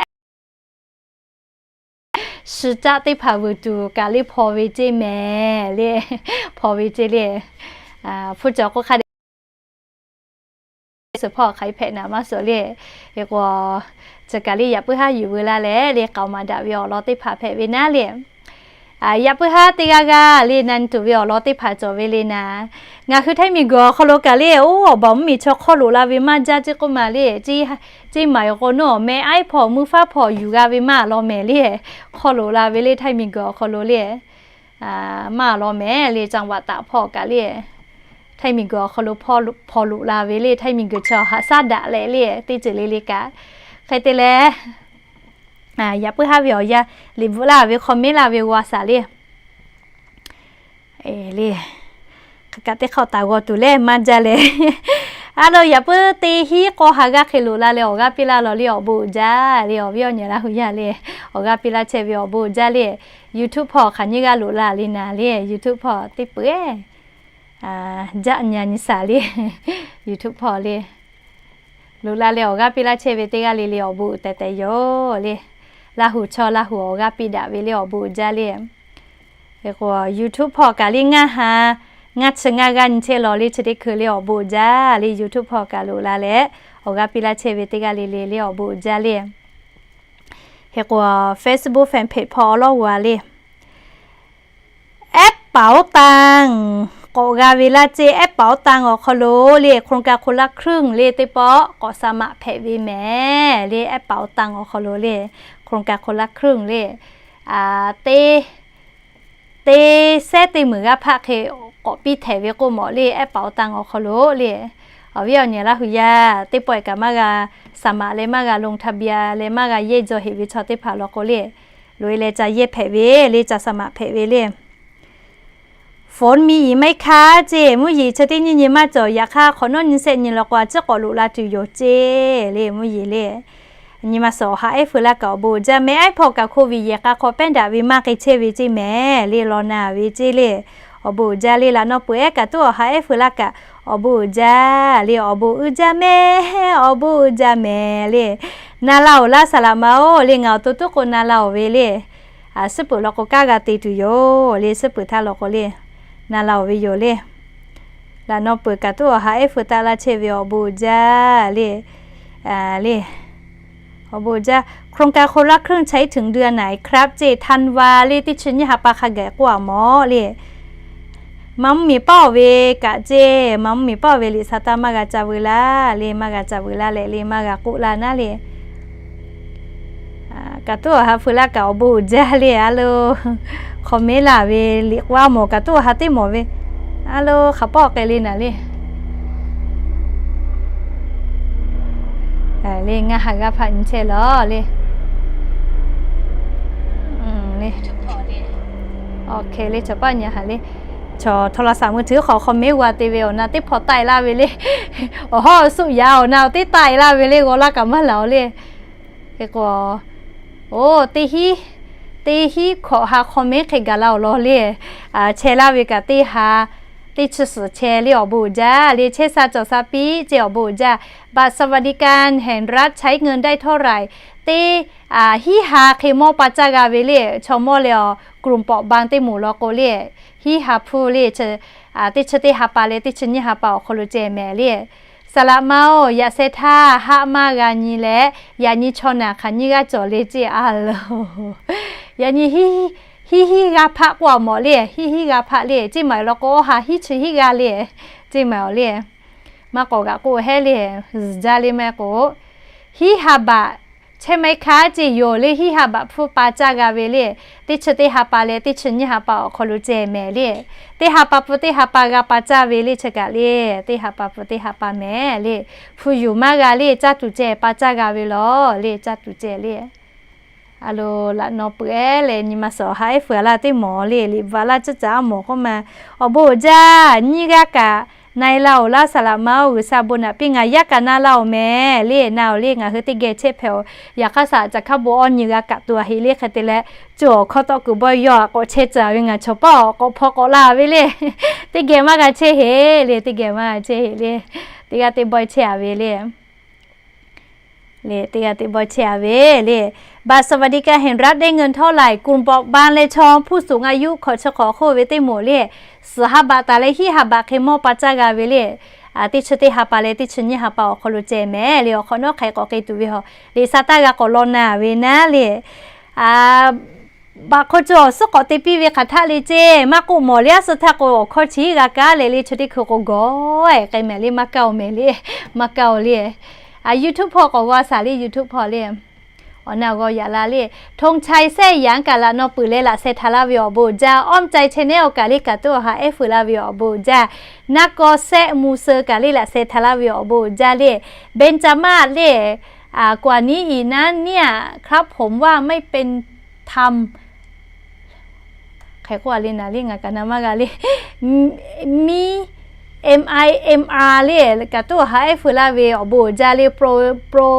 shi caˆ teˇ hpaˍ vuiˬ tuˬ kaꞈ le hpaw ve ceˇ mehˍ le. Hpaw ve ceˇ le. Hpu cawˬ k'o hk'a dehꞈ suhˍ hpawˇ hk'aˬ hk'e hpehꞈ naˍ maˇ suhˍ le. Hk'e k'o chi kaꞈ le yaꞈ puiˉ haˉ yuˬ veu la leh le k'aoˍ maˍ daꞈ ve awˬ lawn teˇ hpaˍ hpehꞈ ve naˉ le. Yaꞈ puiˉ haˉ teˇ g'aˇ g'aˇ le na nyi tuˬ ve awˬ lawn teˇ hpaˍ cawˬ ve le naˍ. Ngaˬ hui Htaiˇ miˬguiˬ awˬ hk'aw lo kaꞈ le, oˇ awˬ baˬ mvuhˇmiˬ chaw hk'aw loꞈ la ve maˇ jaˇ ceˇ k'oˆ ma le. Ceˇ maˍ awˬ k'o nawˬ meh aiˉ hpawˇ mvuhˇ faˉ hpawˇ yuˬ g'a ve maˇ law mehˍ le. Hk'aw loꞈ la ve le Htaiˇ miˬguiˬ awˬ hk'aw lo le. Maˇ law mehˍ le, จังหวัดตาก hpawˇ kaꞈ le, Htaiˇ miˬguiˬ awˬ hk'aw lo hpaw loꞈ la ve le, Htaiˇ miˬguiˬ chaw haꞈ shaˉ daꞈ leh le, teˇ ceuˬ le le kaꞈ. Hk'e te leh, yaꞈ puiˉ haˉ ve awˬ yanˇ liꞈ bvuhꞈ laˇ ve hk'aw mehˉ laˇ ve g'a shaˍ le. Le, hk'e kaꞈ teˇ hk'awꞈ taˍ g'aw tuˬ leh maˇ jaˇ leh, a lo yaꞈ puiˉ teˇ hinˉ k'awˇ ha g'aˇ hk'e loꞈ la leh awˬ g'aˇ piˇ laˇ lawˬ le awˬ bon uiˍ jaˇ le, awˬ viˉ awˬ nyi Laˇ hu yaˇ le, awˬ g'aˇ piˇ laˇ chehˇ ve awˬ bon uiˍ jaˇ le. YouTube hpawˇ hk'aˬ nyiˇ g'aˇ loꞈ la le naˍ le, YouTube hpawˇ teˇ peuˬ jaˆ nyi nyi shaˍ le. YouTube hpawˇ le loꞈ la leh awˬ g'aˇ piˇ laˇ chehˇ ve teˇ g'aˇ le le awˬ bon uiˍ tehꞈ tehꞈ yoˬ le. Laˇ hu chaw Laˇ hu awˬ g'aˇ piˇ daꞈ ve le awˬ bon uiˍ jaˇ le. Hk'e k'o YouTube hpawˇ kaꞈ le ngaˇ ha, ngaˇ chi ngaˇ g'aˇ nyi chehˇ lawˬ le, chi teˇ hkui le awˬ bon uiˍ jaˇ le. YouTube hpawˇ kaꞈ loꞈ la leh awˬ g'aˇ piˇ laˇ chehˇ ve teˇ g'aˇ le le le awˬ bon uiˍ jaˇ le. Hk'e k'o Facebook fan page hpawˇ awˬ lawˉ g'a le แอปเป๋าตัง k'awꞈ g'a ve laˇ ceˇ. แอปเป๋าตัง awˬ hk'aw lo le โครงการคนละครึ่ง le teˇ pawˆ k'awꞈ sa maꞈ hpehꞈ ve mehˍ le. แอปเป๋าตัง awˬ hk'aw lo le โครงการคนละครึ่ง le teˇ, teˇ sehˉ teˇ meunˍ g'aˇ hpaˆ hk'e k'awꞈ piˇ htehꞈ ve k'oˆ mawˬ le แอปเป๋าตัง awˬ hk'aw lo le. Awˬ viˉ awˬ nyi Laˇ hu yaˇ teˇ pawˆ e kaꞈ maˇ g'a sa maꞈ leh maˇ g'a ลงทะเบียน leh maˇ g'a yehˇ jaw heꞈ ve chaw teˇ hpaˍ lawˬ k'o le, loꞈ e leh ca yehˇ hpehꞈ ve le, ca sa maꞈ hpehꞈ ve le. ฝนมีอีกไหมคะ ceˇ, mvuhˇ yeˬ chi teˇ nyiˇ nyi maˇ cawˬ. Yaꞈ hk'aˇ hk'awꞈ nawˉ nyi shehˆ nyi lawˬ k'o a ciˉ k'awꞈ loꞈ la tuˬ yoˬ ceˇ le mvuhˇ yeˬ le. Nyi ma suhˍ awˬ ha ehˉ feu laˇ kaꞈ awˬ bon uiˍ jaˇ. Meh aiˉ hpawˇ kaꞈ โควิด yehˬ k'a hk'aw pehˉ daꞈ ve maˇ hk'e chehˇ ve ceˇ mehˍ le, law na ve ceˇ le. Awˬ bon uiˍ jaˇ le. Laꞈ naw peuˬ ehˉ kaꞈ tuˉ awˬ ha ehˉ feu laˇ kaꞈ, awˬ bon uiˍ jaˇ le, awˬ bon uiˍ jaˇ mehˍ, awˬ bon uiˍ jaˇ mehˍ le. Na la-oˬ laˇ saˍ laꞈ ma-oˬ le, ngaˬ awˬ to tuˉ k'o na la-oˬ ve le. Suhˉ peuˬ law k'o kanˉ g'a te tuˬ yoˬ le, suhˉ peuˬ htaˇ law k'o le, na la-oˬ ve yoˬ le. Laꞈ naw peuˬ kaꞈ tuˉ awˬ ha ehˉ feu taˆ laˇ chehˇ ve awˬ bon uiˍ jaˇ le. Le, awˬ bon uiˍ jaˇ. โครงการคนละครึ่ง ใช้ถึงเดือนไหนครับ ceˇ ธันวา le, teˇ chi nyiˇ ha pa hk'a gaˬ k'oˆ a mawˬ le. Maˇ mvuhˇ miˬ paˇ-oˬ ve kaꞈ ceˇ, maˇ mvuhˇ miˬ paˇ-oˬ ve liꞈ sha taˇ maˇ g'a ca veu laˇ le, maˇ g'a ca veu laˇ leh le, maˇ g'a k'oˆ laˇ naˉ le. Kaꞈ tuˉ awˬ ha feu laˇ kaꞈ awˬ bon uiˍ jaˇ le, a lo, hk'aw mehˉ laˇ ve liꞈ k'oˆ a mawˬ kaꞈ tuˉ awˬ ha teˇ mawˬ ve, a lo, hk'aˬ pawˆ k'ai le naˍ le. Le ngaˬ ha g'a hpaꞈ nyi chehˇ lawˬ le. Le, awˬ hkeh le chaw paˇ nyi ha le. Chaw โทรศัพท์มือถือ hk'aw hk'aw mehˉ g'a te ve awˬ na teˇ hpaw taiˍ laˇ ve le. Awˬ hawˉ suˆ yaꞈ awˬ na teˇ taiˍ laˇ ve le, g'aw laˇ kaꞈ maˇ laˬ-oˬ le. Hk'e k'o, oˬ, teˇ hiˉ, teˇ hiˉ hkawꞈ ha hk'aw mehˉ hk'e gaˬ la awˬ lawn le. Chehˇ laˇ ve kaꞈ teˇ ha, teˇ chi suhˍ chehˇ le, awˬ bon uiˍ jaˇ le. Chehˇ sha cawˬ sha piˇ ceˇ, awˬ bon uiˍ jaˇ. บัตรสวัสดิการแห่งรัฐ ใช้เงินได้เท่าไหร่ teˇ hiˉ ha hk'e mawˇ pa caˇ g'a ve le. Chaw mawˇ leh awˬ กลุ่มเปราะบาง teˇ moˍ law k'o le, hiˉ ha hpu le, teˇ chi teˇ ha pa leh teˇ chi nyiˇ ha pa awˬ hk'aw lo ceh mehˍ le. Saˍ laꞈ ma-oˬ, yaꞈ sheh htaˇ haˆ maˇ g'a nyi leh, yaꞈ nyi chaw naˬ hk'aˬ nyiˇ g'aˇ cawˬ le ceˇ a lo. Yaꞈ nyi hiˉ hiˉ g'aˇ hpaˆ k'oˆ a mawˬ le, hiˉ hiˉ g'aˇ hpaˆ le ceˇ maˬ law k'o, awˬ ha hiˉ chi hiˉ g'aˇ le ceˇ maˬ awˬ le. Maˇ k'awꞈ g'aꞈ k'oˆ hehˉ le, zuhˬ jaˇ le maˇ k'o, hiˉ ha baꞈ chehˇ maˇ heˆ hkaˇ ceˇ yoˬ le, hiˉ ha baꞈ hpu pa caˇ g'a ve le. Teˇ chi teˇ ha pa leh teˇ chi nyiˇ ha pa awˬ hk'aw lo ceh mehˍ le. Teˇ ha pa hpu teˇ ha pa g'a pa caˇ ve le chi kaꞈ le. Teˇ ha pa hpu teˇ ha pa mehˍ le. Hpu yuˬ maˇ g'a le, caˇ tuˬ ceh pa caˇ g'a ve lawˬ le, caˇ tuˬ ceh le. A lo, laꞈ naw peuˬ ehˉ leh nyi ma suhˍ awˬ ha ehˉ feu laˇ teˇ mawˬ le, liꞈ bvuhꞈ laˇ caˇ caˇ a mawˬ k'oˆ ma. Awˬ bon uiˍ jaˇ, nyiˇ g'aˇ kaꞈ na e laˇ-oˬ laˇ saˍ laꞈ ma-oˬ, G'uiˬsha bon naꞈ piˇ ngaˬ yaˇ kaꞈ na la-oˬ mehˍ le, na-oˬ le, ngaˬ hui teˇ geh chehˇ hpehꞈ-oˬ. Yaꞈ hk'aˇ saˍ caˬ hk'aˇ bon awˇ nyi g'a kaꞈ tuˬ a heꞈ le hk'e te leh, co awˬ hkawˇ tawˆ kuiˬ bawˇ yawˇ a k'awꞈ chehˇ tcuh ve ngaˬ chaw paˇ awˬ k'awꞈ hpaw k'awꞈ la ve le. Teˇ geh maˇ g'a chehˇ heꞈ le, teˇ geh maˇ g'a chehˇ heꞈ le. Teˇ g'aˇ teˇ bawehˇ chehˇ a ve le. Le, teˇ g'aˇ teˇ bawehˇ chehˇ a ve le. บัตรสวัสดิการแห่งรัฐ ได้เงินเท่าไหร่ กลุ่มเปราะบาง leh chaw ผู้สูงอายุ hk'awꞈ chi hk'awꞈ hk'oˆ ve teˇ moˍ le. Suhˍ ha baꞈ taˍ leh hiˉ ha baꞈ hk'e mawˇ pa caˇ g'a ve le. Teˇ chi teˇ ha pa leh teˇ chi nyiˇ ha pa awˬ hk'aw lo ceh mehˍ le, awˬ hk'awꞈ nawˉ hk'aˬ hk'e k'awꞈ k'ai tuˬ ve haw. Liꞈ sha taˇ g'a k'awꞈ law na ve naˉ le. Baꞈ hk'aw cawˬ suhˉ k'awꞈ te piˇ ve hk'aˬ htaˆ le ceˇ, maˇ k'oˆ mawˬ le, a suh htaˇ k'o awˬ hkawˇ chi g'a kaˉ leh le, chi teˇ hkui k'o gawˬ-e k'ai mehˍ le, maˇ kaˇ-oˬ mehˍ le, maˇ kaˇ-oˬ le. YouTube hpawˇ k'awꞈ g'aw shaˍ le, YouTube hpawˇ le. Awˬ na g'aw yaꞈ la le. ธงชัย แซ่หยาง kaꞈ laꞈ naw peuˬ leh laꞈ sheh htaꞈ laˇ ve awˬ bon uiˍ jaˇ. Awˇ mvuh cai chehˇ nehˉ awˬ kaˬ le kaꞈ tuˉ awˬ ha ehˉ feu laˇ ve awˬ bon uiˍ jaˇ. Naˇ kaw sehˆ mu seu kaˬ le laꞈ sheh htaꞈ laˇ ve awˬ bon uiˍ jaˇ le. เบญจมาศ le, กว่านี้อีกนะเนี่ย ครับผมว่าไม่เป็นธรรม hk'e k'oˆ a le naˍ le, ngaˬ kaꞈ na maˇ g'a le. Miˇ, M I M R le kaꞈ tuˉ awˬ ha ehˉ feu laˇ ve awˬ bon uiˍ jaˇ le. Pro, Pro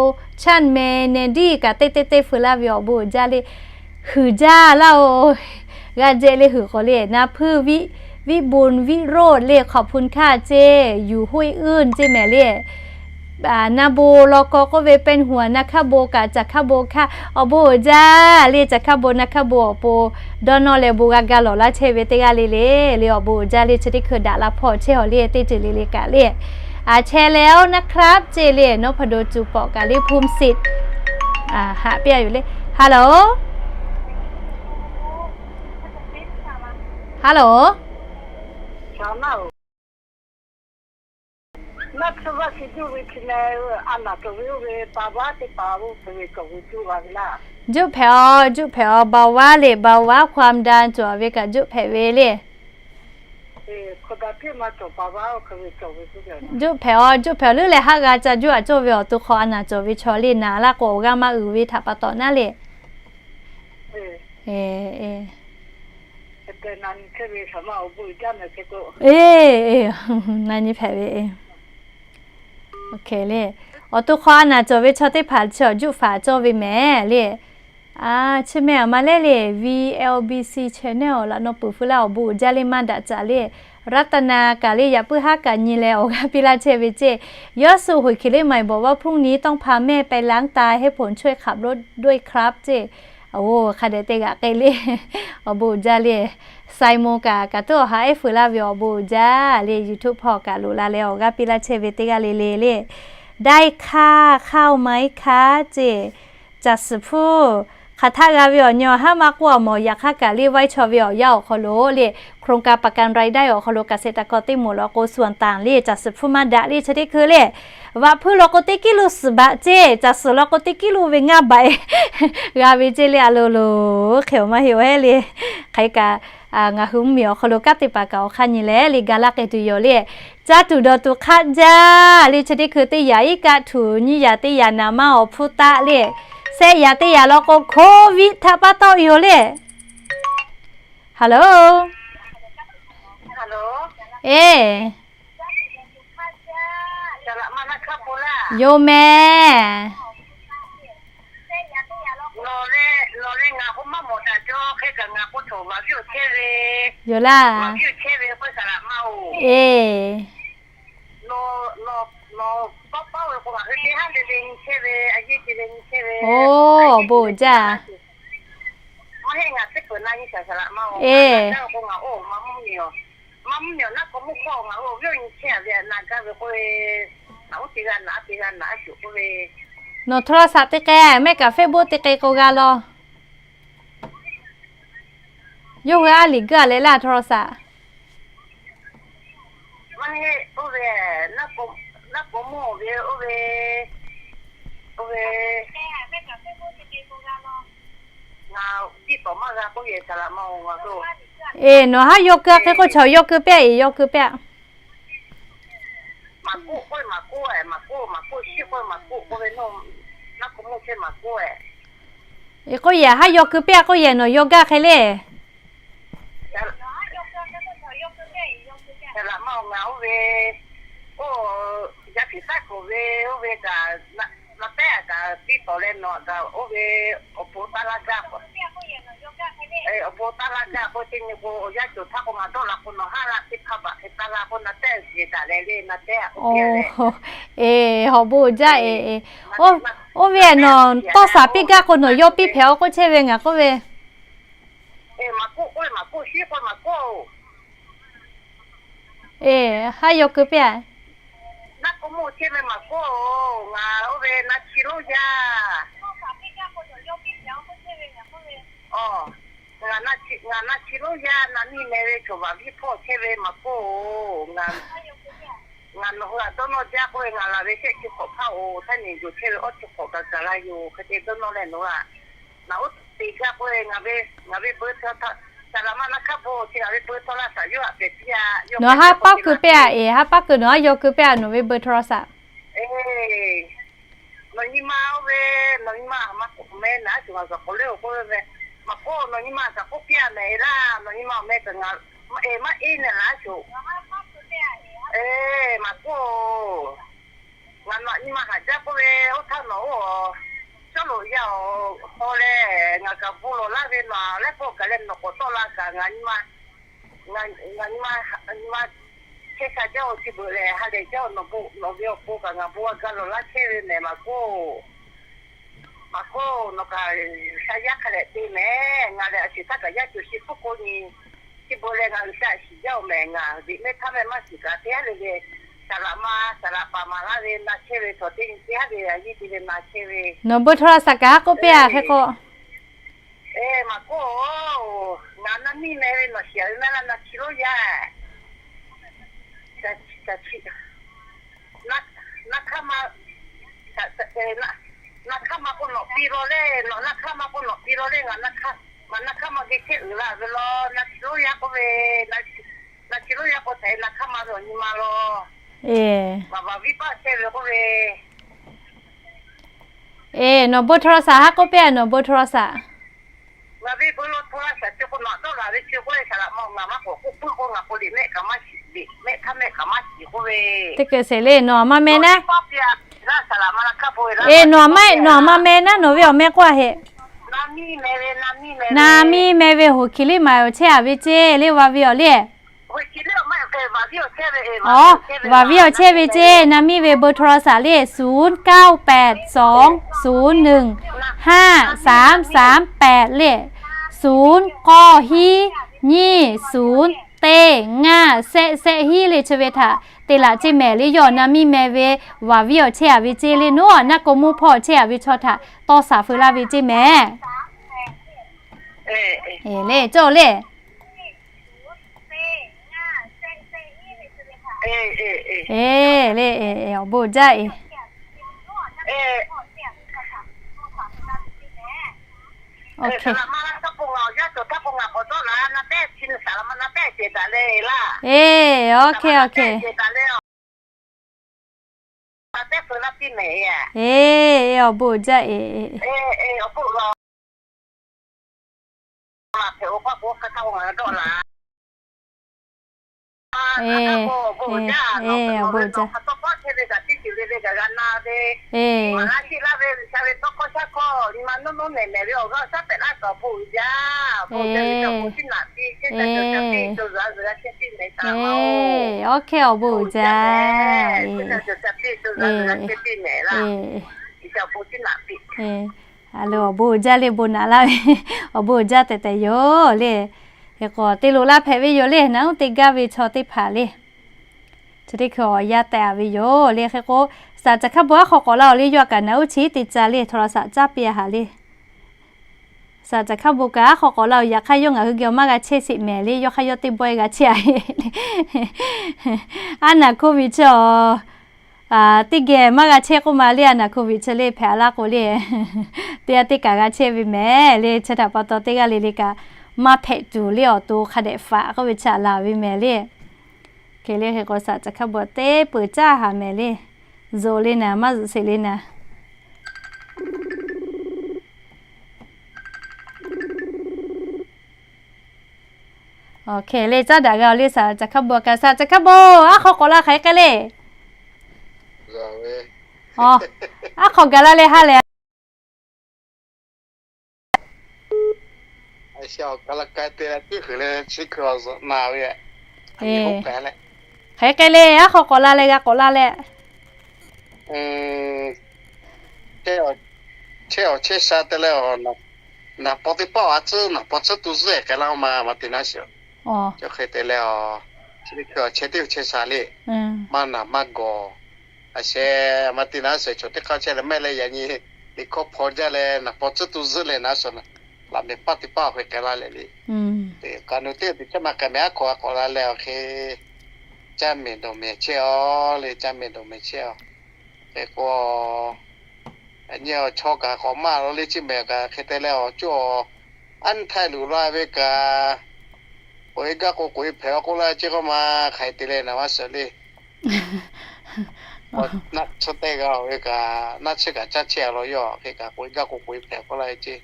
Chan Meh Neh Diˇ kaꞈ teˇ teˇ teˇ feu laˇ ve awˬ bon uiˍ jaˇ le. Huiˍ jaˇ laˇ-oˬ. G'a jehˇ le huiˍ k'awꞈ le. Na hpuiˇ Viˆ, Viˆ Bon, Viˆ Roˆ le, ขอบคุณค่ะ ceˇ, Yuˬ Hoˆ Eunˇ ceˇ mehˍ le. Na bon law kaw k'oˆ ve เป็นห่วง na hkaˇ bon kaꞈ caˬ hkaˇ bon hkaˇ awˬ bon uiˍ jaˇ le. Caˬ hkaˇ bon na hkaˇ bon awˬ pon dawˇ nawˇ leh bon g'a ga lawˬ laˇ chehˇ ve teˇ g'aˇ le le le, awˬ bon uiˍ jaˇ le. Chi teˇ hkui daꞈ la hpawˇ chehˇ awˬ le, teˇ ceuˬ le le kaꞈ le. A chehˇ leh oˇ naˉ hk'laˉ ceˇ le, nawˉ hpaˍ do cuˬ pawꞈ kaꞈ le ภูมิสิทธิ์ haꞈ piˇ a yoˬ le. Hello, hello. Juˆ hpehꞈ-aw, juˆ hpehꞈ-aw, เบาหวาน le, เบาหวาน ความดัน cawˬ ve kaꞈ juˆ hpehꞈ ve le. Juˆ hpehꞈ-aw, juˆ hpehꞈ-aw, leuˉ leh haˆ g'a ca juˆ aꞈ cawˇ ve awˬ to hk'aw a naˬ cawˬ ve chaw le, naˬ laˇ k'o awˬ g'aˇ maˇ uiˍ ve htaꞈ pa taw naˉ le. Na nyi hpehꞈ ve. Awˬ to hk'aw a naˬ cawˬ ve chaw teˇ hpaˍ chi awˬ juˆ faˍ cawˇ ve mehˍ le. Aˬ, chi meh aˬ ma lehˉ le, V L B C channel awˬ laꞈ naw peuˬ feu laˇ awˬ bon uiˍ jaˇ le maˇ daꞈ caˍ le. Raˍtaˍnaˍ kaꞈ le yaꞈ puiˉ haˉ kaꞈ nyi leh awˬ g'aˇ piˇ laˇ chehˇ ve ceˇ. Yawˇ suh hoiˍ hkiˬ le ใหม่ บอกว่าพรุ่งนี้ต้องพาแม่ไปล้างตา ให้ผมช่วยขับรถด้วยครับ ceˇ. Oˬ, hk'a dehꞈ te g'aꞈ k'ai le. Awˬ bon uiˍ jaˇ le. Simon kaꞈ kaꞈ tuˉ awˬ ha ehˉ feu laˇ ve awˬ bon uiˍ jaˇ le. YouTube hpawˇ kaꞈ loꞈ la leh awˬ g'aˇ piˇ laˇ chehˇ ve teˇ g'aˇ le le le. ได้ค่ะ ข้าวไหมคะ ceˇ. Caˬ suhˍ hpfuhˇ hk'aˬ htaˆ g'a ve awˬ nyi awˬ haˉ maˇ k'oˆ a mawˬ. Yaꞈ hk'aˇ kaꞈ le ไว้ชอ ve awˬ yanˇ awˬ hk'aw lo le, โครงการประกันรายได้ awˬ hk'aw lo เกษตรกร teˇ moˍ law k'o suh taˍ le. Caˬ suhˍ hpfuhˇ maˇ daꞈ le chi teˇ hkui le. Vaꞈ hpui law k'o teˇ kiˉ lo suhˍ baꞈ ceˇ, caˬ suhˍ law k'o teˇ kiˉ lo ve ngaˇ baꞈ g'a ve ceˇ le. A lo lo, hk'e awˬ maˇ heˆ awˬ heˆ le. Hk'aˬ hk'e kaꞈ ngaˬ hui mvuhˇmiˬ awˬ hk'aw lo kanˉ te paˍ kaꞈ awˬ hk'aˇ nyi leh le ga laˇ k'ai tuˬ yoˬ le. Caˇ tuˬ dawˬ tuˬ hk'aˆ jaˇ le. Chi teˇ hkui teˇ yaꞈ iˉ kaˆ htuꞈ nyiˇ yaꞈ teˇ yaꞈ naˍ maˇ awˬ hpfuhˇ taˆ le. Sehˆ yaꞈ teˇ yaꞈ law k'o โควิด htaꞈ pa taw yoˬ le. Hello. Eˬ, yoˬ mehˍ. Yoˬ laˇ. Eˬ. Oˬ, bon jaˇ. Eˬ. Nawˬ โทรศัพท์ te k'ai, mehˆ kaꞈ Facebook te k'ai k'o g'a law. Yawˇ hui aˉ liꞈ guˇ a leh laˇ โทรศัพท์. Eˬ, nawˬ haˉ yaw keu a hk'e k'o chaw yaw keu piˇ-a, eˬ, yaw keu piˇ-a. Eˬ, k'oˆ yehˬ haˉ yaw keu piˇ-a k'oˆ yehˬ nawˬ yaw gaˇ hk'e le. Eˬ, hawˬ bon jaˇ eˬ. Oˇ ve nawˬ tawˇ shaˍ piˇ gaˇ k'o nawˬ yaw piˇ hpehꞈ-aw k'oˆ chehˇ ve ngaˬ k'oˆ ve. Eˬ, haˉ yaw keu piˇ-a. Ngaˬ na chi lonˉ yaˇ na miˇ meh ve cawˬ vaˍ viˉ hpawˇ chehˇ ve maˍ k'oˆ-oˬ. Ngaˬ nawˬ hui htaꞈ dawˇ nawˇ jaˇ k'oˆ ve ngaˬ laˬ ve shehˆ chi hk'awꞈ hpaˇ-oˬ, htaiˇ neˬ yoˬ chehˇ ve awˇ chi hk'awꞈ gaˬ gaˬ la yoˬ. Hk'e te dawˇ nawˇ leh nawˬ hui htaꞈ, ngaˬ oˇ teˇ g'aˇ k'oˆ ve ngaˬ ve, ngaˬ ve beu htawˇ, saˍ laꞈ ma na hk'aˇ bon chi ngaˬ ve beu htawˇ laˇ saˍ yawˇ htaꞈ pehˬ piˇ-a. Nawˬ haˉ paˉ keu piˇ-a eˬ, haˉ paˉ keu nawˬ haˉ yaw keu piˇ-a nawˬ ve beu htawˇ laˇ saˍ. Nawˬ nyi ma oˇ ve, nawˬ nyi ma a ma k'oˆ meh naˉ, a shu ngaˬ zuhꞈ k'oˍ le awˬ k'oˆ ve meh. Maˍ k'oˆ, nawˬ nyi ma a shaˍ k'oˆ piˇ-a meh laˇ, nawˬ nyi ma awˬ meh kaꞈ ngaˬ, eˬ, maˇ eˉ neh laˇ shu. Eˬ, maˍ k'oˆ, ngaˬ nawˬ nyi ma haꞈ jaˇ k'oˆ ve, oˇ htaˇ nawˬ oˇ, cawˇ loꞈ yaˇ awˬ haw leh ngaˬ kaꞈ bon lawˬ laˇ ve nawˬ lehˉ pawˆ gaˬ leh nawˬ k'awꞈ tawˆ la kaꞈ ngaˬ nyi ma ngaˬ nyi ma, nyi ma chehˇ sha jaˇ-oˬ, chi beuꞈ lehˬ ha lehˬ jaˇ-oˬ, nawˬ ve awˬ pon kaꞈ ngaˬ bon g'a ga lawˬ laˇ chehˇ ve meh maˍ k'oˆ. Maˍ k'oˆ, nawˬ kaꞈ G'uiˬsha yaˇ hk'a dehꞈ te meh. Ngaˬ lehˬ a shu htaˇ kaꞈ yaˇ cawˬ shi hpfuhˇ k'o nyi, chi beuꞈ lehˬ ngaˬ G'uiˬsha a shiˍ jaˇ-oˬ meh. Ngaˬ liꞈ mehˇ htaˇ meh maˇ shiˍ kaꞈ te haˉ le le, saˍ laꞈ ma, saˍ laꞈ paˍ maˍ laˇ ve na chehˇ ve chaw teˇ nyi te haˉ le a yeˇ te ve na chehˇ ve. Nawˬ beu htawˇ laˇ saˍ kaꞈ haˉ k'oˆ piˇ-a hk'e k'o. Eˬ, maˍ k'oˆ-oˬ, ngaˬ na miˇ meh ve nawˬ shiˍ-a ve maˇ laˇ, na chi lonˉ yaˇ. Na hk'aˇ ma, na hk'aˇ ma k'o nawˬ piˇ law le, nawˬ na hk'aˇ ma k'o nawˬ piˇ law le, ngaˬ na hk'aˇ ma geh chehˇ uiˍ la ve law, na chi lonˉ yaˇ k'oˆ ve, na chi lonˉ yaˇ k'o htaꞈ na hk'aˇ ma ve awˬ nyi ma law. Eˬ, maˍ baˬ viˉ paˆ chehˇ ve k'oˆ ve. Eˬ, nawˬ beu htawˇ laˇ saˍ haˉ k'oˆ piˇ-a, nawˬ beu htawˇ laˇ saˍ. Ngaˬ ve beu lo htawˇ laˇ saˍ chi k'o nawˬ dawˇ laˬ ve chi k'oˆ ve saˍ laꞈ ma-oˬ, ngaˬ maˇ k'awꞈ k'oˆ puiˉ k'o ngaˬ k'o liꞈ mehˆ kaꞈ maˇ shiˍ, liꞈ mehˆ htaˇ mehˆ kaꞈ maˇ shiˍ k'oˆ ve. Teˇ keu sheˍ le, nawˬ a maˇ meh naˉ. Eˬ, nawˬ a maˇ, nawˬ a maˇ meh naˉ, nawˬ ve awˬ meh k'oˆ-a heˆ. Na miˇ meh ve hoꞈ hkiˬ liˇ maˍ awˬ chehˇ a ve ceˇ le, vaꞈ ve awˬ le. Aˬ, vaꞈ viˉ awˬ chehˇ ve ceˇ, na miˇ ve เบอร์โทรศัพท์ le, ศูนย์ เก้า แปด สอง ศูนย์ หนึ่ง ห้า สาม สาม แปด le, ศูนย์ k'awˇ hiˉ nyiˇ sunˉ teˇ ngaˇ shehˆ shehˆ hiˉ le, chi ve htaꞈ te laꞈ ceˇ mehˍ le. Yawˇ na miˇ meh ve vaꞈ viˉ awˬ chehˇ a ve ceˇ le, nawˬ naˆ k'o muˇ hpawˇ awˬ chehˇ a ve chaw htaꞈ tawˇ shaˍ feu laˇ ve ceˇ mehˍ. Le cawˇ le. Eˬ le, awˬ bon jaˇ e. Eˬ, awˬ hk'e awˬ hk'e. Eˬ, awˬ bon jaˇ e. Eˬ, awˬ bon jaˇ. Eˬ, eˬ, awˬ hk'e awˬ bon jaˇ. Eˬ, eˬ, a lo awˬ bon jaˇ le, bon naꞈ laˇ ve awˬ bon jaˇ tehꞈ tehꞈ yoˬ le. Hk'e k'o te loꞈ la hpehꞈ ve yoˬ le, naˬ uˉ te gaˇ ve chaw teˇ hpaˍ le. Chi teˇ hkui awˬ yaˇ tehꞈ a ve yoˬ le. Hk'e k'o, saˍ caˍ hkaˇ bon aˉ hk'aw k'awꞈ la-oˬ le, yawˇ kaꞈ naˬ uˉ chi teˇ ca le โทรศัพท์ caˇ piˇ a haˍ le. Saˍ caˍ hkaˇ bon kaꞈ aˉ hk'aw k'awꞈ la-oˬ, yaꞈ hk'aˇ yawˇ ngaˬ hui geh awˬ maˇ g'a chehˇ sheˍ mehˍ le, yawˇ hk'aˇ yawˇ teˇ bawehˇ g'a chehˇ a le. Aˉ naˬ โควิด chi awˬ teˇ geh maˇ g'a chehˇ k'oˆ ma le, aˉ naˬ โควิด chi le hpehꞈ a laˇ k'o le, teˇ g'aˇ teˇ kaꞈ g'a chehˇ ve mehˍ le. Chi htaꞈ pa taw teˇ g'aˇ le le kaꞈ maˇ hpehꞈ tuˬ le, awˬ to hk'a dehꞈ faꞈ k'oˆ ve chi a laˬ ve mehˍ le. Hk'e le hk'e k'o, saˍ caˍ hkaˇ bon teˇ peuˬ caˇ haˍ mehˍ le. Zuhꞈ le naˍ, maˇ zuhꞈ sheˍ le naˍ. Awˬ hk'e le, caˉ daꞈ g'a-oˬ le, saˍ caˍ hkaˇ bon kaꞈ, saˍ caˍ hkaˇ bon, aˉ hk'aw k'awꞈ la hk'aˬ hk'e le. Aˉ hk'aw gaˬ la leh ha lehˬ. Hk'aˬ hk'e le, aˉ hk'aw k'awꞈ la leh g'a k'awꞈ la leh. Chehˇ awˬ chehˇ sha te leh, naˍ paw teˇ pawˆ a tcuhˉ, naˍ paw tcuhˉ tu zuhˆ k'ai laˇ ma, maˇ te naˉ sheˍ. Chi hk'e te leh, chi teˇ hkui awˬ chehˇ teˇ hkui chehˇ sha le, maˇ naˍ maˇ gawˬ. A sheh, maˇ te naˉ sheˍ, chaw teˇ hk'aˇ chehˇ leh mehˆ leh yaꞈ nyi liꞈ hkawˇ hpaw jaˇ leh naˍ paw tcuhˉ tu zuhˆ leh naˉ sheˍ, laꞈ mehˍ paˆ teˇ paˆ hk'e k'ai laˇ leh le. Te kaꞈ nu teˇ te chehˇ maˇ k'ai mehˍ, aˉ hk'aw a k'awꞈ la leh awˬ hk'e caˇ mehˍ dawˬ mehˍ chehˇ-aˬ le, caˇ mehˍ dawˬ mehˍ chehˇ-aˬ. Hk'e k'o, nyi awˬ chaw kaꞈ k'awꞈ maˇ la le, chi mehˍ kaꞈ hk'e te leh awˬ cawˇ, aˉ nyi htaˇ luˬ la ve kaꞈ, k'oꞈ-e gaˇ k'o k'oꞈ-e hpehꞈ k'oˆ laˇ ve ceˇ k'oˆ ma, hk'aˬ hk'e te leh naˍ maˇ suh le. Naˆ tsuhˇ teˇ g'a-oˬ ve kaꞈ, naˆ tsuhˇ kaꞈ caˇ chehˇ-a law yawˇ, hk'e kaꞈ k'oꞈ-e gaˇ k'o k'oꞈ-e hpehꞈ k'oˆ laˇ ve ceˇ.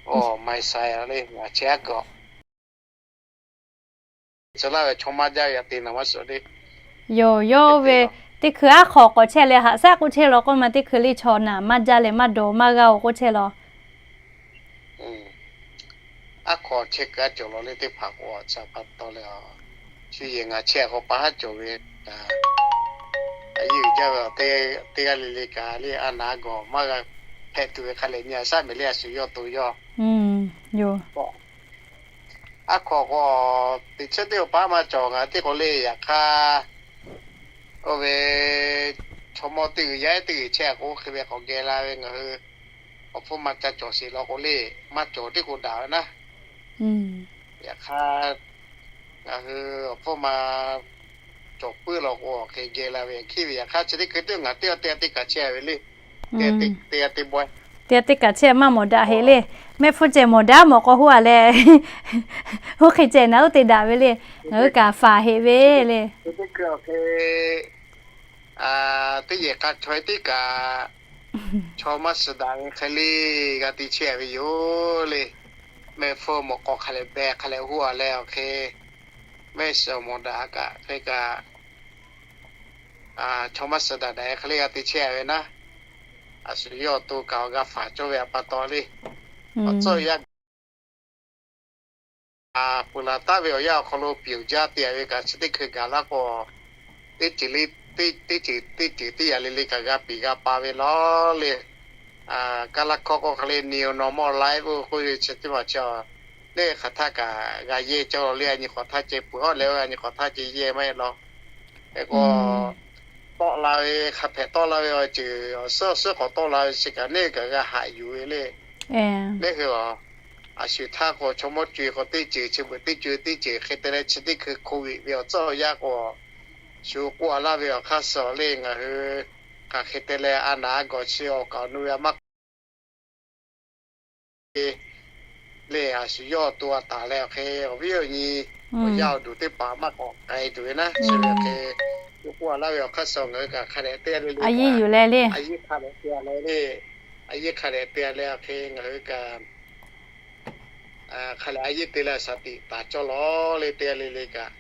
Awˬ, mai sai le, ngaˬ chehˇ aˉ kuiˬ-a. Tcuh laˇ ve chaw maˇ jaˇ ve a te naˍ maˇ suh le. Yoˬ, yawˇ ve teˇ hkui aˉ hk'aw k'awꞈ chehˇ leh haꞈ shaˉ k'oˆ chehˇ law k'oˆ ma, teˇ hkui le chaw naˍ maˇ jaˇ leh maˇ dawˬ maˇ g'a-oˬ k'oˆ chehˇ law. Aˉ hk'aw chehˇ kuiˬ aˉ cawˬ law le teˇ hpaˍ k'o, a tcuh pa taw leh, chi yehˬ ngaˬ chehˇ k'o pa haˉ cawˬ ve kaꞈ, a yeˇ uiˍ jaˇ ve teˇ g'aˇ le le kaꞈ le, a naˍ gawˬ maˇ g'a hpehꞈ tuˬ ve hk'a lehˬ nyi a shaˉ mehˍ le, a shu yawˇ to yawˇ. Aˉ hk'aw k'o, teꞈ chiˉ teˇ awˬ paˉ maˇ cawˬ ngaˬ teˇ k'o le, yaꞈ hk'aˇ oˇ ve chaw mawˇ teˇ g'uiˬ yaˇ ehˉ teˇ g'uiˬ chehˇ k'o, hk'e ve k'awꞈ geh la ve ngaˬ hui awˬ hpfuhˇ maˇ ca cawˬ sheˍ law k'o le, maˇ cawˬ teˇ k'o daꞈ ve naˉ. Yaꞈ hk'aˇ, ngaˬ hui awˬ hpfuhˇ maˇ cawˬ puiˉ law k'o, hk'e geh la ve hkiˉ ve, yaꞈ hk'aˇ chi teˇ hkui teˇ ngaˬ teˇ g'aˇ teˇ g'aˇ teˇ kaꞈ chehˇ ve le. Teˇ g'aˇ teˇ bawehˇ, teˇ g'aˇ teˇ kaꞈ chehˇ maˇ mawˬ daꞈ heꞈ le. Mehˆ hpfuhˇ ceh mawˬ daꞈ mawˬ k'aw hoˆ-a leh, hoˆ hk'e ceh naˉ uˉ te daꞈ ve le. Ngaˬ hui kaꞈ faˍ heꞈ ve le. Teˇ yehˬ k'a chaw teˇ kaꞈ chaw maˇ suh daꞈ ve hk'e le, g'a te chehˇ ve yoˬ le. Mehˆ hpfuhˇ mawˬ k'aw hk'a lehˬ beh hk'a lehˬ hoˆ-a leh awˬ hk'e, mehˆ suh mawˬ daꞈ kaꞈ hk'e kaꞈ, chaw maˇ suh daꞈ daꞈ hk'e le g'a te chehˇ ve naˉ. a shu yawˇ awˬ to kaꞈ awˬ g'a faˍ cawˇ ve a pa taw le. Awˬ tcuhˇ awˬ yaˇ peuˬ laˬ taˉ ve awˬ yanˇ awˬ hk'aw lo piˍ uiˍ jaˇ te ve kaꞈ chi teˇ hkui gaˬ laˇ k'o, teˇ ceuˬ le, teˇ ceuˬ teˇ ceuˬ teˇ yanˇ le le kaꞈ g'a piˍ g'a pa ve law le. Kaˇ laˇ hkawˇ k'oˆ hk'e le new normal life k'oˆ ve chi teˇ maˬ chi le hk'aˬ htaˇ kaꞈ g'a yehˇ cawˇ le. A nyi hk'awꞈ htaˇ ceh peuˬ hawˉ leh a nyi hk'awꞈ htaˇ ceh yehˇ maˇ heˆ law. Hk'e k'o, tawˆ la ve hk'a hpehꞈ tawˆ la ve awˬ ceuˬ awˬ suhˉ awˬ suhˉ k'awꞈ tawˆ la ve chi kaꞈ neˇ kaꞈ g'a haꞈ yuˬ ve le. Neˇ hui a, a shu htaˇ k'o chaw mawˇ co-e k'o teˇ ceuˬ chi beuꞈ teˇ co-e teˇ ceuˬ hk'e te leh chi teˇ hkui COVID ve awˬ tcuhˇ awˬ yaˇ k'o, shu k'oˆ a laˇ ve awˬ hk'aˇ suh le ngaˬ hui hk'aˬ hk'e te leh a naˍ a gawˬ chi awˬ kaˍ awˬ nu ve a maˇ k'oˆ le, a shu yawˇ awˬ to a taˍ leh awˬ hk'e awˬ viˉ awˬ nyi awˬ yaˇ awˬ duˬ teˇ hpaˍ maˇ k'awꞈ k'ai tuˬ ve naˉ chi ve hk'e, k'oˆ a laˇ ve awˬ hk'aˇ suh ngaˬ hui kaꞈ hk'a dehꞈ teˇ g'aˇ le le a yeˇ yuˬ leh le, a yeˇ hk'a dehꞈ te a leh le, a yeˇ hk'a dehꞈ te a leh awˬ hk'e ngaˬ hui kaꞈ hk'a leh a yeˇ te leh shaˍ tiꞈ taˍ cawˇ lawˬ le teˇ g'aˇ le le kaꞈ.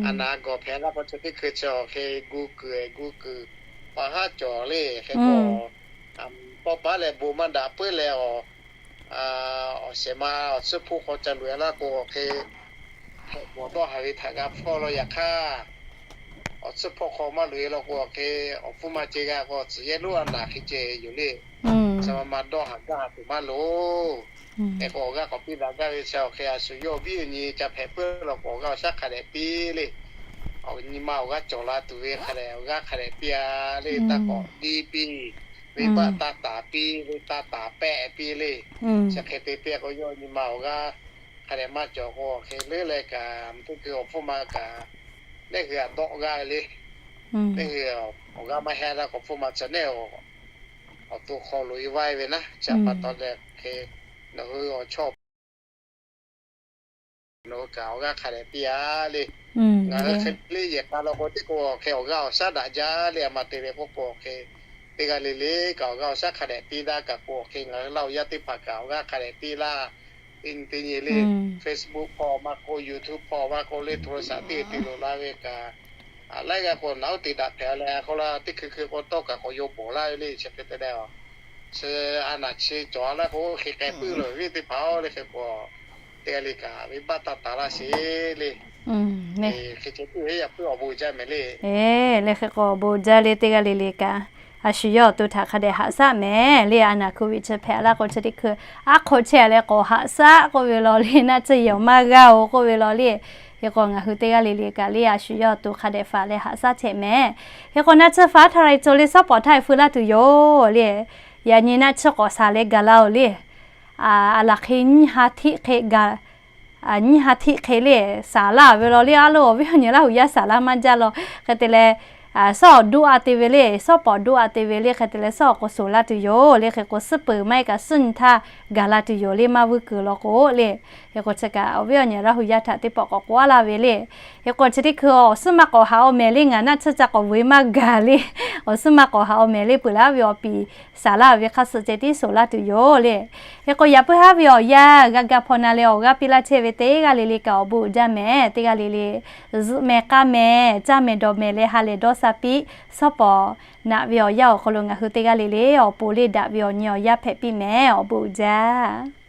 A naˍ a gawˬ hpehꞈ laˇ k'o chi teˇ hkui chi awˬ hk'e gu kuiˬ gu kuiˬ pa haˉ cawˬ le hk'e k'o, tawˇ paˉ leh bon maˇ daꞈ puiˉ leh awˬ, awˬ shehˍ ma awˬ tsuhˇ hpawˇ hk'aw ca loꞈ e laˇ k'o awˬ hk'e, hpehꞈ bawˬ dawˇ haˍ ve htaꞈ g'a hpfuhˇ law yaꞈ hk'aˇ, awˬ tsuhˇ hpawˇ hk'aw maˇ loꞈ e law k'o awˬ hk'e, awˬ hpfuhˇ ma ceh g'a k'o tcuhˬ yehˇ lonˉ a naˍ hk'e ceh yoˬ le. Chi ma ma dawˇ haˍ gaˇ haˍ tuˬ maˇ loˍ. Hk'e k'o awˬ g'aˇ k'awꞈ piˇ daꞈ gaˇ ve chi awˬ hk'e a shu yawˇ awˬ viˉ awˬ nyi ca hpehꞈ puiˉ law k'o awˬ g'aˇ awˬ shaˉ hk'a dehꞈ piˇ le. Awˬ nyi ma awˬ g'aˇ cawˬ la tuˬ ve hk'a dehꞈ awˬ g'aˇ hk'a dehꞈ piˇ a le. Taˇ k'awꞈ diˇ piˇ, venˇbaˆ taˇ taˍ piˇ, venˇ taˇ taˍ pehˆ piˇ le. Chi hk'e te piˇ k'o yawˇ nyi ma awˬ g'aˇ hk'a dehꞈ maˇ cawˬ k'o awˬ hk'e leuˉ leh kaꞈ teˇ hkui awˬ hpfuhˇ ma kaꞈ, neˇ hui a dawˆ g'aˇ ve le. Neˇ hui awˬ g'aˇ maˇ heˆ laˇ k'o awˬ hpfuhˇ ma chi neˇ awˬ to hk'aw loꞈ e vaiˇ ve naˉ chi pa taw leh hk'e, nawˬ hui awˬ chawˇ nawˬ hui kaꞈ awˬ g'aˇ hk'a dehꞈ piˇ a le. Ngaˬ hui hk'e le yehˬ k'a law k'o teˇ k'o awˬ hk'e awˬ g'aˇ awˬ shaˉ daꞈ jaˇ le. A ma te ve k'oˆ k'o awˬ hk'e, teˇ g'aˇ le le kaꞈ awˬ g'aˇ awˬ shaˉ hk'a dehꞈ piˇ daꞈ kaꞈ k'o awˬ hk'e ngaˬ hui Laˇ huˍ yaˇ teˇ hpaˍ kaꞈ awˬ g'aˇ hk'a dehꞈ piˇ laˇ. Teˇ nyi teˇ nyi le, Facebook hpawˇ maˇ k'oˆ, YouTube hpawˇ maˇ k'oˆ le, โทรศัพท์ teˇ te loꞈ la ve kaꞈ, a laiˉ g'aˇ k'o naˍ uˉ te daꞈ hpehꞈ leh a k'oˆ la teˇ hkui hkui k'o tawˇ kaꞈ k'awꞈ yaw bawˬ laˇ ve le chi hk'e te leh a, chi a naˍ chi cawˬ a laˇ k'o hk'e k'ai puiˉ lo ve teˇ hpaˍ-oˬ le hk'e k'o, teˇ g'aˇ le kaꞈ venˇbaˆ taˇ taˍ laˇ sheˍ le. Hk'e ceh puiˉ ve yaꞈ puiˉ awˬ bon jaˇ mehˍ le. Le hk'e k'o awˬ bon jaˇ le teˇ g'aˇ le le kaꞈ, a shu yawˇ awˬ to htaꞈ hk'a dehꞈ haꞈ shaˉ mehˍ le. A naˍ โควิด chi hpehꞈ laˇ k'o chi teˇ hkui aˉ hk'aw chehˇ leh k'awꞈ haꞈ shaˉ k'oˆ ve law le, naˆ tsuhˇ yehˬ awˬ maˇ g'aˇ-oˬ k'oˆ ve law le. Hk'e k'o ngaˬ hui teˇ g'aˇ le le kaꞈ le a shu yawˇ awˬ to hk'a dehꞈ faˍ leh haꞈ shaˉ chehˇ mehˍ. Hk'e k'o naˆ tsuhˇ faˍ htaˇ la e co le shawˉ pawˍ htaˇ e feu laˇ tuˬ yoˬ le. Yaꞈ nyi naˆ tsuhˇ k'awꞈ shaˍ leh gaˬ la-oˬ le. A laˬ hk'e nyiˇ ha htiˆ hk'e gaˬ nyiˇ ha htiˆ hk'e le, saˍ laˇ ve law le. A lo awˬ viˉ awˬ nyi Laˇ huˍ yaˇ saˍ laˇ maˇ jaˇ law. Hk'e te leh, shawˉ awˬ doˆ a te ve le, shawˉ pawˍ doˆ a te ve le. Hk'e te leh shawˉ awˬ k'o shoˍ laˇ tuˬ yoˬ le. Hk'e k'o suhˉ peuˬ maˇ heˆ kaꞈ suhˉ nyi htaˇ gaˬ la tuˬ yoˬ le, maˇ vuiˇ kuiˬ law k'o le. Hk'e k'o chi kaꞈ awˬ viˉ awˬ nyi Laˇ huˍ yaˇ htaꞈ teˇ pawˆ k'awꞈ k'oˆ laˇ ve le. Hk'e k'o chi teˇ hkui awˬ suhˉ maˇ k'awꞈ haꞈ-aw mehˍ le, ngaˬ naˆ tsuhˇ ca k'awꞈ vuiˬ maˇ gaˬ le. Awˬ suhˉ maˇ k'awꞈ haꞈ-aw mehˍ le, peuˬ laˇ ve awˬ piˍ saˍ laˇ ve hk'a suh ceh tiˉ shoˍ laˇ tuˬ yoˬ le. Hk'e k'o yaꞈ puiˉ haˉ ve awˬ yanˇ g'a ga hpaw na leh awˬ g'aˇ piˇ laˇ chehˇ ve teˇ g'aˇ le le kaꞈ awˬ bon uiˍ jaˇ mehˍ. Teˇ g'aˇ le le zuhꞈ mehˍ k'aˇ mehˍ caˇ mehˍ dawˬ mehˍ leh ha lehˬ dawˇ sha piˇ. Shawˉ pawˍ naꞈ ve awˬ yanˇ awˬ hk'aw lo ngaˬ hui teˇ g'aˇ le le awˬ pon le daꞈ ve awˬ nyi awˬ yanˇ hpehꞈ piˇ mehˍ. Awˬ bon uiˍ jaˇ.